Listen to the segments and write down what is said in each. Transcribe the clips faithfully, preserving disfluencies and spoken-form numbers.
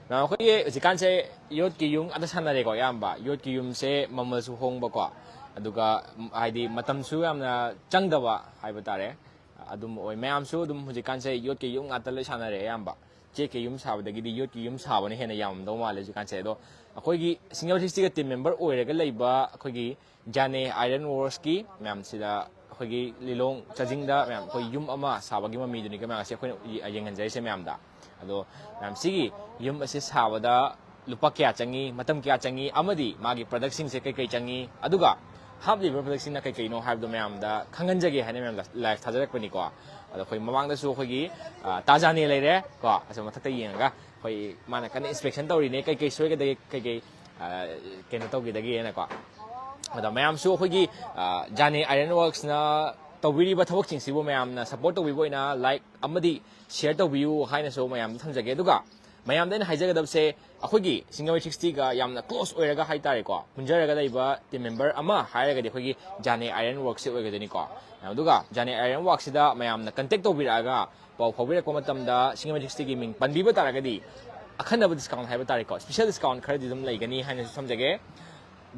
ꯃꯌꯥꯝ, ꯑꯩꯈꯣꯏꯒꯤ ꯍꯧꯖꯤꯛꯀꯥꯟꯁꯦ ꯌꯣꯠꯀꯤ ꯌꯨꯝ ꯉꯥꯛꯇ ꯁꯥꯟꯅꯔꯦꯀꯣ ꯑꯌꯥꯝꯕ꯫ ꯌꯣꯠꯀꯤ ꯌꯨꯝꯁꯦ ꯃꯃꯜꯁꯨ ꯍꯣꯡꯕꯀꯣ, ꯑꯗꯨꯒ, ꯎꯝ, ꯍꯥꯏꯗꯤ ꯃꯇꯝꯁꯨ ꯌꯥꯝꯅ ꯆꯪꯗꯕ ꯍꯥꯏꯕ ꯇꯥꯔꯦ꯫ ꯑꯗꯨꯝ ꯑꯣꯏ꯫ ꯃꯌꯥꯝꯁꯨ ꯑꯗꯨꯝ ꯍꯧꯖꯤꯛꯀꯥꯟꯁꯦ ꯌꯣꯠꯀꯤ ꯌꯨꯝ ꯉꯥꯛꯇ ꯂꯣꯏ ꯁꯥꯟꯅꯔꯦ ꯑꯌꯥꯝꯕ꯫ ꯆꯦꯛꯀꯤ ꯌꯨꯝ ꯁꯥꯕꯗꯒꯤꯗꯤ ꯌꯣꯠꯀꯤ ꯌꯨꯝ ꯁꯥꯕꯅ ꯍꯦꯟꯅ ꯌꯥꯝꯃꯝꯗꯧ ꯃꯥꯜꯂꯦ ꯍꯧꯖꯤꯛꯀꯥꯟꯁꯦ꯫ ꯑꯗꯣ ꯑꯩꯈꯣꯏꯒꯤ ꯁꯤꯡꯖꯃꯩ ꯁꯤꯛꯁꯇꯤꯒ ꯇꯤꯝ ꯃꯦꯝꯕꯔ ꯑꯣꯏꯔꯒ ꯂꯩꯕ ꯑꯩꯈꯣꯏꯒꯤ ꯖꯥꯅꯦ ꯑꯥꯏꯔꯟ ꯋꯥꯔꯛꯁꯀꯤ ꯃꯌꯥꯝꯁꯤꯗ, ꯑꯩꯈꯣꯏꯒꯤ ꯂꯤꯂꯣꯡ ꯆꯥꯖꯤꯡꯗ ꯃꯌꯥꯝ ꯑꯩꯈꯣꯏ ꯌꯨꯝ ꯑꯃ ꯁꯥꯕꯒꯤ ꯃꯃꯤꯗꯨꯅꯤ ꯃꯌꯥꯝ ꯑꯁꯤ ꯑꯩꯈꯣꯏꯅ ꯌꯦꯡꯍꯟꯖꯔꯤꯁꯦ ꯃꯌꯥꯝꯗ꯫ ꯑꯗꯣ ꯃꯌꯥꯝ, ꯁꯤꯒꯤ ꯌꯨꯝ ꯑꯁꯤ ꯁꯥꯕꯗ ꯂꯨꯄꯥ ꯀꯌꯥ ꯆꯪꯉꯤ, ꯃꯇꯝ ꯀꯌꯥ ꯆꯪꯉꯤ, ꯑꯃꯗꯤ ꯃꯥꯒꯤ ꯄ꯭ꯔꯗꯛꯁꯤꯡꯁꯦ ꯀꯩ ꯀꯩ ꯆꯪꯉꯤ, ꯑꯗꯨꯒ ꯍꯥꯞꯂꯤꯕ ꯄ꯭ꯔꯗꯛꯁꯤꯡꯅ ꯀꯩ ꯀꯩꯅꯣ ꯍꯥꯏꯕꯗꯣ ꯃꯌꯥꯝꯗ ꯈꯪꯍꯟꯖꯒꯦ ꯍꯥꯏꯅ ꯃꯌꯥꯝꯗ ꯂꯥꯏꯚ ꯊꯥꯖꯔꯛꯄꯅꯤꯀꯣ꯫ ꯑꯗꯣ ꯑꯩꯈꯣꯏ ꯃꯃꯥꯡꯗꯁꯨ ꯑꯩꯈꯣꯏꯒꯤ, ꯑ, ꯇꯥꯖꯥꯅꯦ ꯂꯩꯔꯦ ꯀꯣ, ꯑꯁꯣꯝ ꯃꯊꯛꯇ ꯌꯦꯡꯉꯒ ꯑꯩꯈꯣꯏ ꯃꯥꯅ ꯀꯟꯅ ꯏꯟꯁꯄꯦꯛꯁꯟ ꯇꯧꯔꯤꯅꯦ, ꯀꯩ ꯀꯩ ꯁꯣꯏꯒꯗꯒꯦ, ꯀꯩ ꯀꯩ, ꯑ, ꯀꯩꯅꯣ ꯇꯧꯒꯗꯒꯦꯅꯀꯣ꯫ ꯑꯗꯣ ꯃꯌꯥꯝꯁꯨ ꯑꯩꯈꯣꯏꯒꯤ, ꯑ, ꯖꯥꯅꯦ ꯑꯥꯏꯔꯟ ꯋꯥꯔꯛꯁꯅ ꯇꯧꯕꯤꯔꯤꯕ ꯊꯕꯛꯁꯤꯡꯁꯤꯕꯨ ꯃꯌꯥꯝꯅ ꯁꯞꯄꯣꯔꯠ ꯇꯧꯕꯤꯕ ꯑꯣꯏꯅ ꯂꯥꯏꯛ ꯑꯃꯗꯤ ꯁꯤꯌꯔ ꯇꯧꯕꯤꯌꯨ ꯍꯥꯏꯅꯁꯨ ꯃꯌꯥꯝꯗ ꯊꯝꯖꯒꯦ꯫ ꯑꯗꯨꯒ ꯃꯌꯥꯝꯗ ꯑꯩꯅ ꯍꯥꯏꯖꯒꯗꯕꯁꯦ, ꯑꯩꯈꯣꯏꯒꯤ ꯁꯤꯡꯖꯃꯩ ꯁꯤꯛꯁꯇꯤꯒ ꯌꯥꯝꯅ ꯀ꯭ꯂꯣꯁ ꯑꯣꯏꯔꯒ ꯍꯥꯏꯇꯥꯔꯦꯀꯣ, ꯄꯨꯟꯖꯔꯒ ꯂꯩꯕ ꯇꯤꯝ ꯃꯦꯝꯕꯔ ꯑꯃ ꯍꯥꯏꯔꯒꯗꯤ ꯑꯩꯈꯣꯏꯒꯤ ꯖꯥꯅꯦ ꯑꯥꯏꯔꯟ ꯋꯥꯔꯛꯁꯦ ꯑꯣꯏꯒꯗꯣꯏꯅꯤꯀꯣ꯫ ꯑꯗꯨꯒ ꯖꯥꯅꯦ ꯑꯥꯏꯔꯟ ꯋꯥꯔꯛꯁꯤꯗ ꯃꯌꯥꯝꯅ ꯀꯟꯇꯦꯛ ꯇꯧꯕꯤꯔꯛꯑꯒ, ꯄꯥꯎ ꯐꯥꯎꯕꯤꯔꯛꯄ ꯃꯇꯝꯗ ꯁꯤꯡꯖꯃꯩ ꯁꯤꯛꯁꯇꯤꯒꯤ ꯃꯤꯡ ꯄꯟꯕꯤꯕ ꯇꯥꯔꯒꯗꯤ, ꯑꯈꯟꯅꯕ ꯗꯤꯁꯀꯥꯎꯟ ꯍꯥꯏꯕ ꯇꯥꯔꯦꯀꯣ, ꯁ꯭ꯄꯦꯁꯦꯜ ꯗꯤꯁꯀꯥꯎꯟ ꯈꯔꯗꯤ ꯑꯗꯨꯝ ꯂꯩꯒꯅꯤ ꯍꯥꯏꯅꯁꯨ ꯊꯝꯖꯒꯦ꯫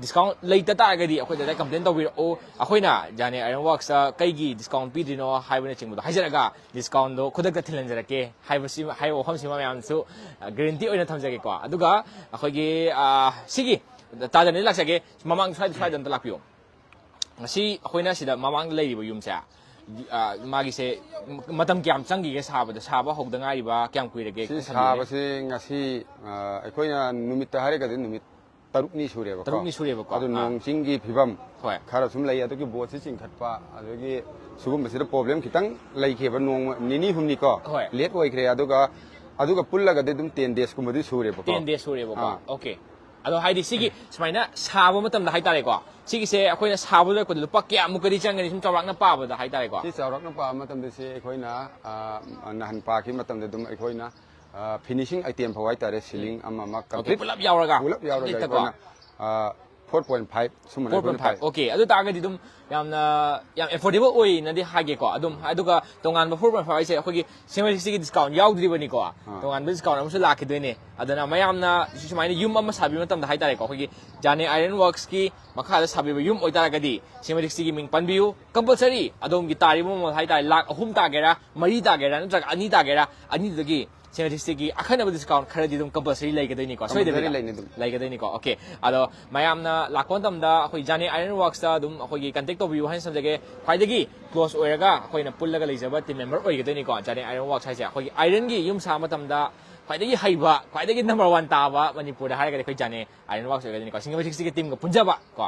ꯗꯤꯁꯀꯥꯎꯟ ꯂꯩꯇ ꯇꯥꯔꯒꯗꯤ ꯑꯩꯈꯣꯏꯗ ꯀꯝꯄ꯭ꯂꯦꯟ ꯇꯧꯕꯤꯔꯛꯎ꯫ ꯑꯩꯈꯣꯏꯅ ꯖꯥꯅꯦ ꯑꯥꯏꯔꯟ ꯋꯥꯔꯛꯁꯇ ꯀꯩꯒꯤ ꯗꯤꯁꯀꯥꯎꯟ ꯄꯤꯗ꯭ꯔꯤꯅꯣ ꯍꯥꯏꯕꯅꯆꯤꯡꯕꯗꯣ ꯍꯥꯏꯖꯔꯒ, ꯗꯤꯁꯀꯥꯎꯟꯗꯣ ꯈꯨꯗꯛꯇ ꯊꯤꯜꯍꯟꯖꯔꯛꯀꯦ ꯍꯥꯏꯕꯁꯤ, ꯍꯥꯏꯕ ꯋꯥꯐꯝꯁꯤꯃ ꯃꯌꯥꯝꯁꯨ, ꯑ, ꯒꯦꯔꯦꯟꯇꯤ ꯑꯣꯏꯅ ꯊꯝꯖꯒꯦꯀꯣ꯫ ꯑꯗꯨꯒ ꯑꯩꯈꯣꯏꯒꯤ, ꯑ, ꯁꯤꯒꯤ ꯇꯥꯖꯥꯅꯦ ꯂꯥꯛꯆꯒꯦ, ꯃꯃꯥꯡ ꯁ꯭ꯋꯥꯏꯗ, ꯁ꯭ꯋꯥꯏꯗ ꯑꯝꯇ ꯂꯥꯛꯄꯤꯌꯣ꯫ ꯉꯁꯤ ꯑꯩꯈꯣꯏꯅ ꯁꯤꯗ ꯃꯃꯥꯡꯗ ꯂꯩꯔꯤꯕ ꯌꯨꯝꯁꯦ, ꯑ, ꯃꯥꯒꯤꯁꯦ ꯃꯇꯝ ꯀꯌꯥꯝ ꯆꯪꯈꯤꯒꯦ ꯁꯥꯕꯗ? ꯁꯥꯕ ꯍꯧꯗ ꯉꯥꯏꯔꯤꯕ, ꯀꯌꯥꯝ ꯀꯨꯏꯔꯒꯦ? ꯁꯤ ꯈꯤꯇꯪ ꯊꯝꯕꯤꯌꯨꯅꯦ꯫ ꯁꯥꯕꯁꯤ ꯉꯁꯤ, ꯑ, ꯑꯩꯈꯣꯏꯅ ꯅꯨꯃꯤꯠꯇ ꯍꯥꯏꯔꯒꯗꯤ ꯅꯨꯃꯤꯠ ꯇꯔꯨꯛꯅꯤ ꯁꯨꯔꯦꯕꯀꯣ꯫ ꯇꯔꯨꯛꯅꯤ ꯁꯨꯔꯦꯕꯀꯣ꯫ ꯑꯗꯨ ꯑꯥ꯫ ꯅꯣꯡ ꯆꯤꯡꯒꯤ ꯐꯤꯕꯝ ꯍꯣꯏ꯫ ꯈꯔ ꯁꯨꯝ ꯂꯩ, ꯑꯗꯨꯒꯤ ꯕꯣꯠꯁꯤ ꯆꯤꯡꯈꯠꯄ, ꯑꯗꯒꯤ ꯁꯤꯒꯨꯝꯕꯁꯤꯗ ꯄ꯭ꯔꯣꯕ꯭ꯂꯦꯝ ꯈꯤꯇꯪ ꯂꯩꯈꯤꯕ, ꯅꯣꯡꯃ ꯅꯤꯅꯤ ꯍꯨꯝꯅꯤꯀꯣ꯫ ꯍꯣꯏ꯫ ꯂꯦꯠ ꯑꯣꯏꯈ꯭ꯔꯦ꯫ ꯑꯗꯨꯒ, ꯑꯗꯨꯒ ꯄꯨꯜꯂꯒꯗꯤ ꯑꯗꯨꯝ ꯇꯦꯟ ꯗꯦꯖꯀꯨꯝꯕꯗꯤ ꯁꯨꯔꯦꯕꯀꯣ꯫ ꯇꯦꯟ ꯗꯦꯖ ꯁꯨꯔꯦꯕꯀꯣ꯫ ꯑꯥ꯫ ꯑꯣꯀꯦ꯫ ꯑꯗꯣ ꯍꯥꯏꯗꯤ ꯁꯤꯒꯤ ꯁꯨꯃꯥꯏꯅ ꯁꯥꯕ ꯃꯇꯝꯗ ꯍꯥꯏꯇꯥꯔꯦꯀꯣ, ꯁꯤꯒꯤꯁꯦ ꯑꯩꯈꯣꯏꯅ ꯁꯥꯕ ꯂꯣꯏꯔꯛꯄꯗ ꯂꯨꯄꯥ ꯀꯌꯥꯃꯨꯛꯀꯗꯤ ꯆꯪꯒꯅꯤ, ꯁꯨꯝ ꯆꯥꯎꯔꯥꯛꯅ ꯄꯥꯕꯗ ꯍꯥꯏꯇꯥꯔꯦꯀꯣ? ꯁꯤ ꯆꯥꯎꯔꯥꯛꯅ ꯄꯥꯕ ꯃꯇꯝꯗ ꯁꯤ ꯑꯩꯈꯣꯏꯅ, ꯑ, ꯅꯍꯥꯟ ꯄꯥꯈꯤꯕ ꯃꯇꯝꯗ ꯑꯗꯨꯝ ꯑꯩꯈꯣꯏꯅ, ꯑ, ꯐꯤꯅꯤꯁꯤꯡ ꯑꯥꯏꯇꯦꯝ ꯐꯥꯎ ꯍꯥꯏꯇꯥꯔꯦ, ꯁꯤꯂꯤꯡ ꯑꯃ ꯑꯃ ꯑꯣꯀꯦ, ꯀꯝꯄ꯭ꯂꯤꯠ ꯄꯨꯂꯞ ꯌꯥꯎꯔꯒ? ꯄꯨꯂꯞ ꯌꯥꯎꯔꯒ ꯀꯝꯄ꯭ꯂꯤꯠꯇꯀꯣ? ꯑꯩꯈꯣꯏꯅ, ꯑ, ꯐꯣꯔ ꯄꯣꯏꯟ ꯐꯥꯏꯚ ꯁꯨꯝꯕꯅ ꯐꯣꯔ ꯄꯣꯏꯟ ꯑꯩꯈꯣꯏꯅ ꯐꯥꯏꯚ ꯄꯥꯏ꯫ ꯑꯣꯀꯦ, ꯑꯗꯨ ꯇꯥꯔꯒꯗꯤ ꯑꯗꯨꯝ ꯌꯥꯝꯅ ꯌꯥꯝ ꯑꯦꯐꯣꯔꯗꯦꯕꯜ ꯑꯣꯏꯅꯗꯤ ꯍꯥꯏꯒꯦꯀꯣ꯫ ꯑꯗꯨꯝ ꯑꯗꯨꯒ ꯇꯣꯉꯥꯟꯕ ꯐꯣꯔ ꯄꯣꯏꯟ ꯐꯥꯏꯚ ꯍꯥꯏꯁꯦ ꯑꯩꯈꯣꯏꯒꯤ ꯁꯤꯡꯖꯃꯩ ꯗꯤꯁꯇ꯭ꯔꯤꯛꯀꯤ ꯗꯤꯁꯀꯥꯎꯟ ꯌꯥꯎꯗ꯭ꯔꯤꯕꯅꯤꯀꯣ꯫ ꯇꯣꯉꯥꯟꯕ ꯗꯤꯁꯀꯥꯎꯟ ꯑꯃꯁꯨ ꯂꯥꯛꯈꯤꯗꯣꯏꯅꯦ꯫ ꯑꯗꯨꯅ ꯃꯌꯥꯝꯅ ꯁꯨꯃꯥꯏꯅ ꯌꯨꯝ ꯑꯃ ꯁꯥꯕꯤꯕ ꯃꯇꯝꯗ ꯍꯥꯏꯇꯥꯔꯦꯀꯣ, ꯑꯩꯈꯣꯏꯒꯤ ꯖꯥꯅꯦ ꯑꯥꯏꯔꯟ ꯋꯥꯔꯛꯁꯀꯤ ꯃꯈꯥꯗ ꯁꯥꯕꯤꯕ ꯌꯨꯝ ꯑꯣꯏꯇꯥꯔꯒꯗꯤ ꯁꯤꯡꯖꯃꯩ ꯗꯤꯁꯇ꯭ꯔꯤꯛꯀꯤ ꯃꯤꯡ ꯄꯟꯕꯤꯌꯨ꯫ ꯀꯝꯄꯜꯁꯔꯤ ꯑꯗꯣꯝꯒꯤ ꯇꯥꯔꯤꯕ ꯃꯃꯜ ꯍꯥꯏꯇꯥꯔꯦ, ꯂꯥꯛ ꯑꯍꯨꯝ ꯇꯥꯒꯦꯔꯥ, ꯃꯔꯤ ꯇꯥꯒꯦꯔꯥ, ꯅꯠꯇ꯭ꯔꯒ ꯑꯅꯤ ꯇꯥꯒꯦꯔꯥ, ꯑꯅꯤꯗꯨꯗꯒꯤ ꯁꯤꯡꯖꯃꯩ ꯗꯤꯁꯇ꯭ꯔꯤꯛꯀꯤ ꯑꯈꯟꯅꯕ ꯗꯤꯁꯀꯥꯎꯟ ꯈꯔꯗꯤ ꯑꯗꯨꯝ ꯀꯝꯄꯜꯁꯔꯤ ꯂꯩꯒꯗꯣꯏꯅꯤꯀꯣ, Compulsory ꯁꯣꯏꯗꯕꯤꯗ ꯂꯩꯅꯤ ꯑꯗꯨꯝ꯫ ꯂꯩꯒꯗꯣꯏꯅꯤꯀꯣ꯫ ꯑꯣꯀꯦ, ꯑꯗꯣ ꯃꯌꯥꯝꯅ ꯂꯥꯛꯄ ꯃꯇꯝꯗ ꯑꯩꯈꯣꯏ ꯖꯥꯅꯦ ꯑꯥꯏꯔꯟ ꯋꯥꯔꯛꯁꯇ ꯑꯗꯨꯝ ꯑꯩꯈꯣꯏꯒꯤ ꯀꯟꯇꯦꯛ ꯇꯧꯕꯤꯌꯨ ꯍꯥꯏꯅ ꯊꯝꯖꯒꯦ꯫ ꯈ꯭ꯋꯥꯏꯗꯒꯤ ꯀ꯭ꯂꯣꯁ ꯑꯣꯏꯔꯒ ꯑꯩꯈꯣꯏꯅ ꯄꯨꯜꯂꯒ ꯂꯩꯖꯕ ꯇꯤꯝ ꯃꯦꯝꯕꯔ ꯑꯣꯏꯒꯗꯣꯏꯅꯤꯀꯣ꯫ ꯖꯥꯅꯦ ꯑꯥꯏꯔꯟ ꯋꯥꯔꯛꯁ ꯍꯥꯏꯁꯦ ꯑꯩꯈꯣꯏꯒꯤ ꯑꯥꯏꯔꯟꯒꯤ ꯌꯨꯝ ꯁꯥꯕ ꯃꯇꯝꯗ ꯈ꯭ꯋꯥꯏꯗꯒꯤ ꯍꯩꯕ, ꯈ꯭ꯋꯥꯏꯗꯒꯤ ꯅꯝꯕꯔ ꯋꯥꯟ ꯇꯥꯕ ꯃꯅꯤꯄꯨꯔꯗ ꯍꯥꯏꯔꯒꯗꯤ ꯑꯩꯈꯣꯏ ꯖꯥꯅꯦ ꯑꯥꯏꯔꯟ ꯋꯥꯔꯛꯁ ꯑꯣꯏꯒꯗꯣꯏꯅꯤꯀꯣ, ꯁꯤꯡꯖꯃꯩ ꯗꯤꯁꯇ꯭ꯔꯤꯛꯀꯤ ꯇꯤꯝꯒ ꯄꯨꯟꯖꯕ ꯀꯣ꯫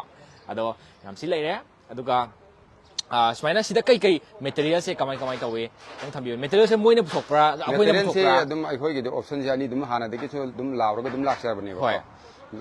ꯑꯗꯣ ꯌꯥꯝ ꯁꯤ ꯂꯩꯔꯦ꯫ ꯑꯗꯨꯒ ꯑꯥ, ꯁꯨꯃꯥꯏꯅ ꯁꯤꯗ ꯀꯩ ꯀꯩ ꯃꯦꯇꯔꯤꯌꯦꯜꯁꯦ ꯀꯃꯥꯏ ꯀꯃꯥꯏ ꯇꯧꯏ? ꯈꯤꯇꯪ ꯊꯝꯕꯤꯌꯨ꯫ ꯃꯦꯇꯔꯤꯌꯦꯜꯁꯦ ꯃꯣꯏꯅ ꯄꯨꯊꯣꯛꯄ꯭ꯔꯥ, ꯑꯩꯈꯣꯏꯅ ꯃꯦꯇꯔꯤꯌꯦꯜꯁꯦ ꯄꯨꯊꯣꯛꯄ꯭ꯔꯥ? ꯑꯗꯨꯝ ꯑꯩꯈꯣꯏꯒꯤꯗꯤ ꯑꯣꯞꯁꯟꯁꯦ ꯑꯅꯤ ꯑꯗꯨꯝ ꯍꯥꯟꯅꯗꯒꯤꯁꯨ ꯑꯗꯨꯝ ꯂꯥꯎꯔꯒ ꯑꯗꯨꯝ ꯂꯥꯛꯆꯔꯕꯅꯦꯕꯀꯣ꯫ ꯍꯣꯏ꯫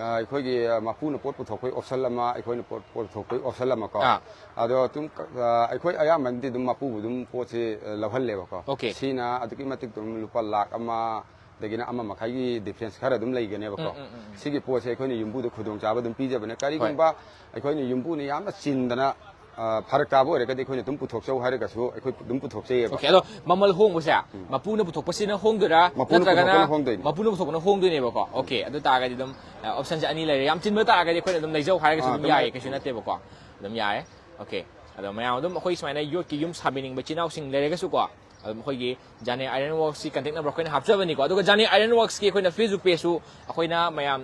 ꯑ, ꯑꯩꯈꯣꯏꯒꯤ ꯑ, ꯃꯄꯨꯅ ꯄꯣꯠ ꯄꯨꯊꯣꯛꯄꯒꯤ ꯑꯣꯞꯁꯟ ꯑꯃ, ꯑꯩꯈꯣꯏꯅ ꯄꯣꯠ ꯄꯨꯊꯣꯛꯄꯒꯤ ꯑꯣꯞꯁꯟ ꯑꯃꯀꯣ꯫ ꯑꯥ꯫ ꯑꯗꯣ ꯑꯗꯨꯝ ꯀ-, ꯑ, ꯑꯩꯈꯣꯏ ꯑꯌꯥꯝꯕꯅꯗꯤ ꯑꯗꯨꯝ ꯃꯄꯨꯕꯨ ꯑꯗꯨꯝ ꯄꯣꯠꯁꯦ ꯑ, ꯂꯧꯍꯜꯂꯦꯕꯀꯣ꯫ ꯑꯣꯀꯦ꯫ ꯁꯤꯅ ꯑꯗꯨꯛꯀꯤ ꯃꯇꯤꯛ ꯑꯗꯨꯝ ꯂꯨꯄꯥ ꯂꯥꯛ ꯑꯃ ꯗꯒꯤꯅ ꯑꯃ ꯃꯈꯥꯏꯒꯤ ꯗꯤꯐ꯭ꯔꯦꯟꯁ ꯈꯔ ꯑꯗꯨꯝ ꯂꯩꯒꯅꯦꯕꯀꯣ꯫ ꯎꯝ, ꯎꯝ, ꯎꯝ, ꯎꯝ꯫ ꯁꯤꯒꯤ ꯄꯣꯠꯁꯦ ꯑꯩꯈꯣꯏꯅ ꯌꯨꯝꯕꯨꯗ ꯈꯨꯗꯣꯡꯆꯥꯕ ꯑꯗꯨꯝ ꯄꯤꯖꯕꯅꯦ꯫ ꯀꯔꯤꯒꯨꯝꯕ ꯑꯩꯈꯣꯏꯅ ꯌꯨꯝꯕꯨꯅ ꯌꯥꯝꯅ ꯆꯤꯟꯗꯅ, ꯑ, ꯐꯔꯛ ꯇꯥꯕ ꯑꯣꯏꯔꯒꯗꯤ ꯑꯩꯈꯣꯏꯅ ꯑꯗꯨꯝ ꯄꯨꯊꯣꯛꯆꯧ ꯍꯥꯏꯔꯒꯁꯨ ꯑꯩꯈꯣꯏ ꯑꯗꯨꯝ ꯄꯨꯊꯣꯛꯆꯩꯌꯦꯕ꯫ ꯑꯣꯀꯦ, ꯑꯗꯣ ꯃꯃꯜ ꯍꯣꯡꯕꯁꯦ ꯃꯄꯨꯅ ꯄꯨꯊꯣꯛꯄꯁꯤꯅ ꯍꯣꯡꯗꯣꯏꯔꯥ, ꯃꯄꯨꯅ ꯅꯠꯇ꯭ꯔꯒꯅ ꯄꯨꯊꯣꯛꯄꯅ ꯍꯣꯡꯗꯣꯏꯅꯤ꯫ ꯃꯄꯨꯅ ꯄꯨꯊꯣꯛꯄꯅ ꯍꯣꯡꯗꯣꯏꯅꯦꯕꯀꯣ? ꯑꯣꯀꯦ, ꯑꯗꯨ ꯇꯥꯔꯒꯗꯤ ꯑꯗꯨꯝ ꯑꯣꯞꯁꯟꯁꯦ ꯑꯅꯤ ꯂꯩꯔꯦ꯫ ꯌꯥꯝ ꯆꯤꯟꯕ ꯇꯥꯔꯒꯗꯤ ꯑꯩꯈꯣꯏꯅ ꯑꯗꯨꯝ ꯂꯩꯖꯧ ꯍꯥꯏꯔꯒꯁꯨ ꯑꯥ, ꯑꯗꯨꯝ ꯑꯗꯨꯝ ꯌꯥꯏꯌꯦ, ꯌꯥꯏ꯫ ꯀꯩꯁꯨ ꯅꯠꯇꯦꯕꯀꯣ, ꯑꯗꯨꯝ ꯌꯥꯏꯌꯦ꯫ ꯑꯣꯀꯦ, ꯑꯗꯣ ꯃꯌꯥꯝ ꯑꯗꯨꯝ ꯑꯩꯈꯣꯏ ꯁꯨꯃꯥꯏꯅ ꯌꯣꯠꯀꯤ ꯌꯨꯝ ꯁꯥꯕꯤꯅꯤꯡꯕ ꯏꯆꯤꯟ ꯏꯅꯥꯎꯁꯤꯡ ꯂꯩꯔꯒꯁꯨꯀꯣ, ꯑꯗꯨꯝ ꯑꯩꯈꯣꯏꯒꯤ ꯖꯥꯅꯦ ꯑꯥꯏꯔꯟ ꯋꯥꯔꯛꯁꯀꯤ ꯀꯟꯇꯦꯛ ꯅꯝꯕꯔ ꯑꯩꯈꯣꯏꯅ ꯍꯥꯞꯆꯕꯅꯤꯀꯣ꯫ ꯑꯗꯨꯒ ꯖꯥꯅꯦ ꯑꯥꯏꯔꯟ ꯋꯥꯔꯛꯁꯀꯤ ꯑꯩꯈꯣꯏꯅ ꯐꯦꯁꯕꯨꯛ ꯄꯦꯖꯁꯨ ꯑꯩꯈꯣꯏꯅ ꯃꯌꯥꯝ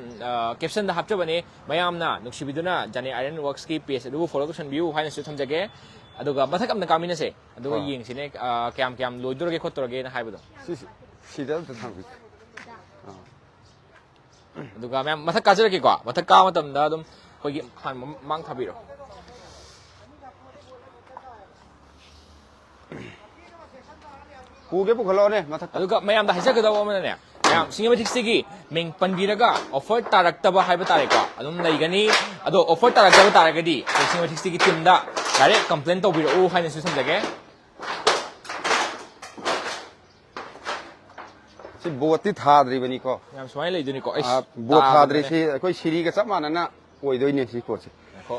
ꯀꯦꯞꯁꯟꯗ ꯍꯥꯞꯆꯕꯅꯦ꯫ ꯃꯌꯥꯝꯅ ꯅꯨꯡꯁꯤꯕꯤꯗꯨꯅ ꯖꯥꯅꯦ ꯑꯥꯏꯔꯟ ꯋꯥꯔꯛꯁꯀꯤ ꯄꯦꯖ ꯑꯗꯨꯕꯨ ꯐꯣꯂꯣ ꯇꯧꯁꯟꯕꯤꯌꯨ ꯍꯥꯏꯅꯁꯨ ꯊꯝꯖꯒꯦ꯫ ꯑꯗꯨꯒ ꯃꯊꯛ ꯑꯝꯇ ꯀꯥꯃꯤꯟꯅꯁꯦ, ꯑꯗꯨꯒ ꯍꯣꯏ꯫ ꯌꯦꯡꯁꯤꯅꯦ, ꯑ, ꯀꯌꯥꯝ ꯀꯌꯥꯝ ꯂꯣꯏꯗꯣꯔꯒꯦ ꯈꯣꯠꯇꯣꯔꯒꯦꯅ ꯍꯥꯏꯕꯗꯣ꯫ ꯁꯤꯁꯤ, ꯁꯤꯗ ꯑꯝꯇ ꯊꯝꯕꯤꯌꯨ꯫ ꯑꯥ꯫ ꯑꯗꯨꯒ ꯃꯌꯥꯝ ꯃꯊꯛ ꯀꯥꯖꯔꯛꯀꯦꯀꯣ꯫ ꯃꯊꯛ ꯀꯥꯕ ꯃꯇꯝꯗ ꯑꯗꯨꯝ ꯑꯩꯈꯣꯏꯒꯤ ꯍꯥꯟꯅ ꯃꯃꯥꯡ ꯊꯥꯕꯤꯔꯣ꯫ ꯄꯨꯒꯦ ꯄꯨꯈꯠꯂꯛꯑꯣꯅꯦ ꯃꯊꯛꯇ꯫ ꯑꯗꯨꯒ ꯃꯌꯥꯝꯗ ꯍꯥꯏꯖꯒꯗꯕ ꯑꯃꯅꯅꯦ, ꯃꯌꯥꯝ ꯁꯤꯡꯖꯃꯩ ꯗꯤꯁꯇ꯭ꯔꯤꯛꯀꯤ ꯃꯤꯡ ꯄꯟꯕꯤꯔꯒ ꯑꯣꯐꯔ ꯇꯥꯔꯛꯇꯕ ꯍꯥꯏꯕ ꯇꯥꯔꯦꯀꯣ, ꯑꯗꯨꯝ ꯂꯩꯒꯅꯤ꯫ ꯑꯗꯣ ꯑꯣꯐꯔ ꯇꯥꯔꯛꯇꯕ ꯇꯥꯔꯒꯗꯤ ꯑꯩꯈꯣꯏ ꯁꯤꯡꯖꯃꯩ ꯗꯤꯁꯇ꯭ꯔꯤꯛꯀꯤ ꯇꯤꯝꯗ ꯗꯥꯏꯔꯦꯛ ꯀꯝꯄ꯭ꯂꯦꯟ ꯇꯧꯕꯤꯔꯛꯎ ꯍꯥꯏꯅꯁꯨ ꯊꯝꯖꯒꯦ꯫ ꯁꯤ ꯕꯣꯠꯇꯤ ꯊꯥꯗ꯭ꯔꯤꯕꯅꯤꯀꯣ꯫ ꯌꯥꯝ ꯁꯨꯃꯥꯏꯅ ꯂꯩꯗꯣꯏꯅꯤꯀꯣ꯫ ꯑꯩꯁ, ꯑꯥ, ꯕꯣꯠ ꯇꯥꯕꯅꯦ꯫ ꯊꯥꯗ꯭ꯔꯤꯁꯤ ꯑꯩꯈꯣꯏ ꯁꯤꯔꯤꯒ ꯆꯞ ꯃꯥꯟꯅꯅ ꯑꯣꯏꯗꯣꯏꯅꯦ ꯁꯤ ꯄꯣꯠꯁꯦ꯫ ꯉꯥꯏꯈꯣ꯫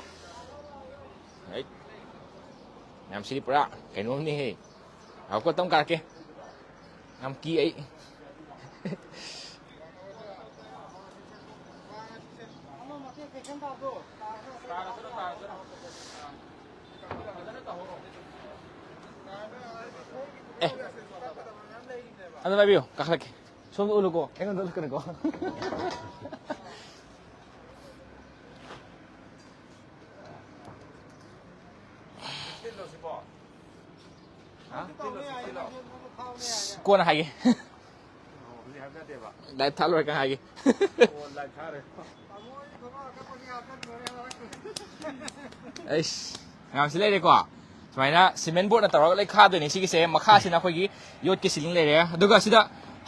ꯑꯩ ꯌꯥꯝ ꯁꯤꯗꯤ ꯄꯨꯔꯥ ꯀꯩꯅꯣꯝꯅꯤꯍꯦ꯫ ꯉꯥꯏꯈꯣ, ꯇꯞ ꯀꯥꯔꯛꯀꯦ꯫ ꯌꯥꯝ ꯀꯤ ꯑꯩ꯫ ꯑꯦ, ꯑꯗꯨ ꯄꯥꯏꯕꯤꯌꯨ, ꯀꯥꯈꯠꯂꯛꯀꯦ꯫ ꯁꯣꯝꯗ ꯎꯠꯂꯨꯀꯣ, ꯑꯩꯉꯣꯟꯗ ꯎꯠꯂꯛꯀꯅꯨꯀꯣ꯫ ꯀꯣꯟꯅ ꯍꯥꯏꯒꯦ꯫ ꯂꯥꯏꯚ ꯊꯥ ꯂꯣꯏꯔꯒ ꯍꯥꯏꯒꯦ꯫ ꯑꯩꯁ, ꯃꯌꯥꯝꯁꯤ ꯂꯩꯔꯦꯀꯣ꯫ ꯁꯨꯃꯥꯏꯅ ꯁꯤꯃꯦꯟ ꯕꯣꯔꯗꯅ ꯇꯧꯔꯒ ꯂꯣꯏ ꯈꯥꯗꯣꯏꯅꯦ꯫ ꯁꯤꯒꯤꯁꯦ, ꯃꯈꯥꯁꯤꯅ ꯑꯩꯈꯣꯏꯒꯤ ꯌꯣꯠꯀꯤ ꯁꯤꯂꯤꯡ ꯂꯩꯔꯦ, ꯑꯗꯨꯒ ꯁꯤꯗ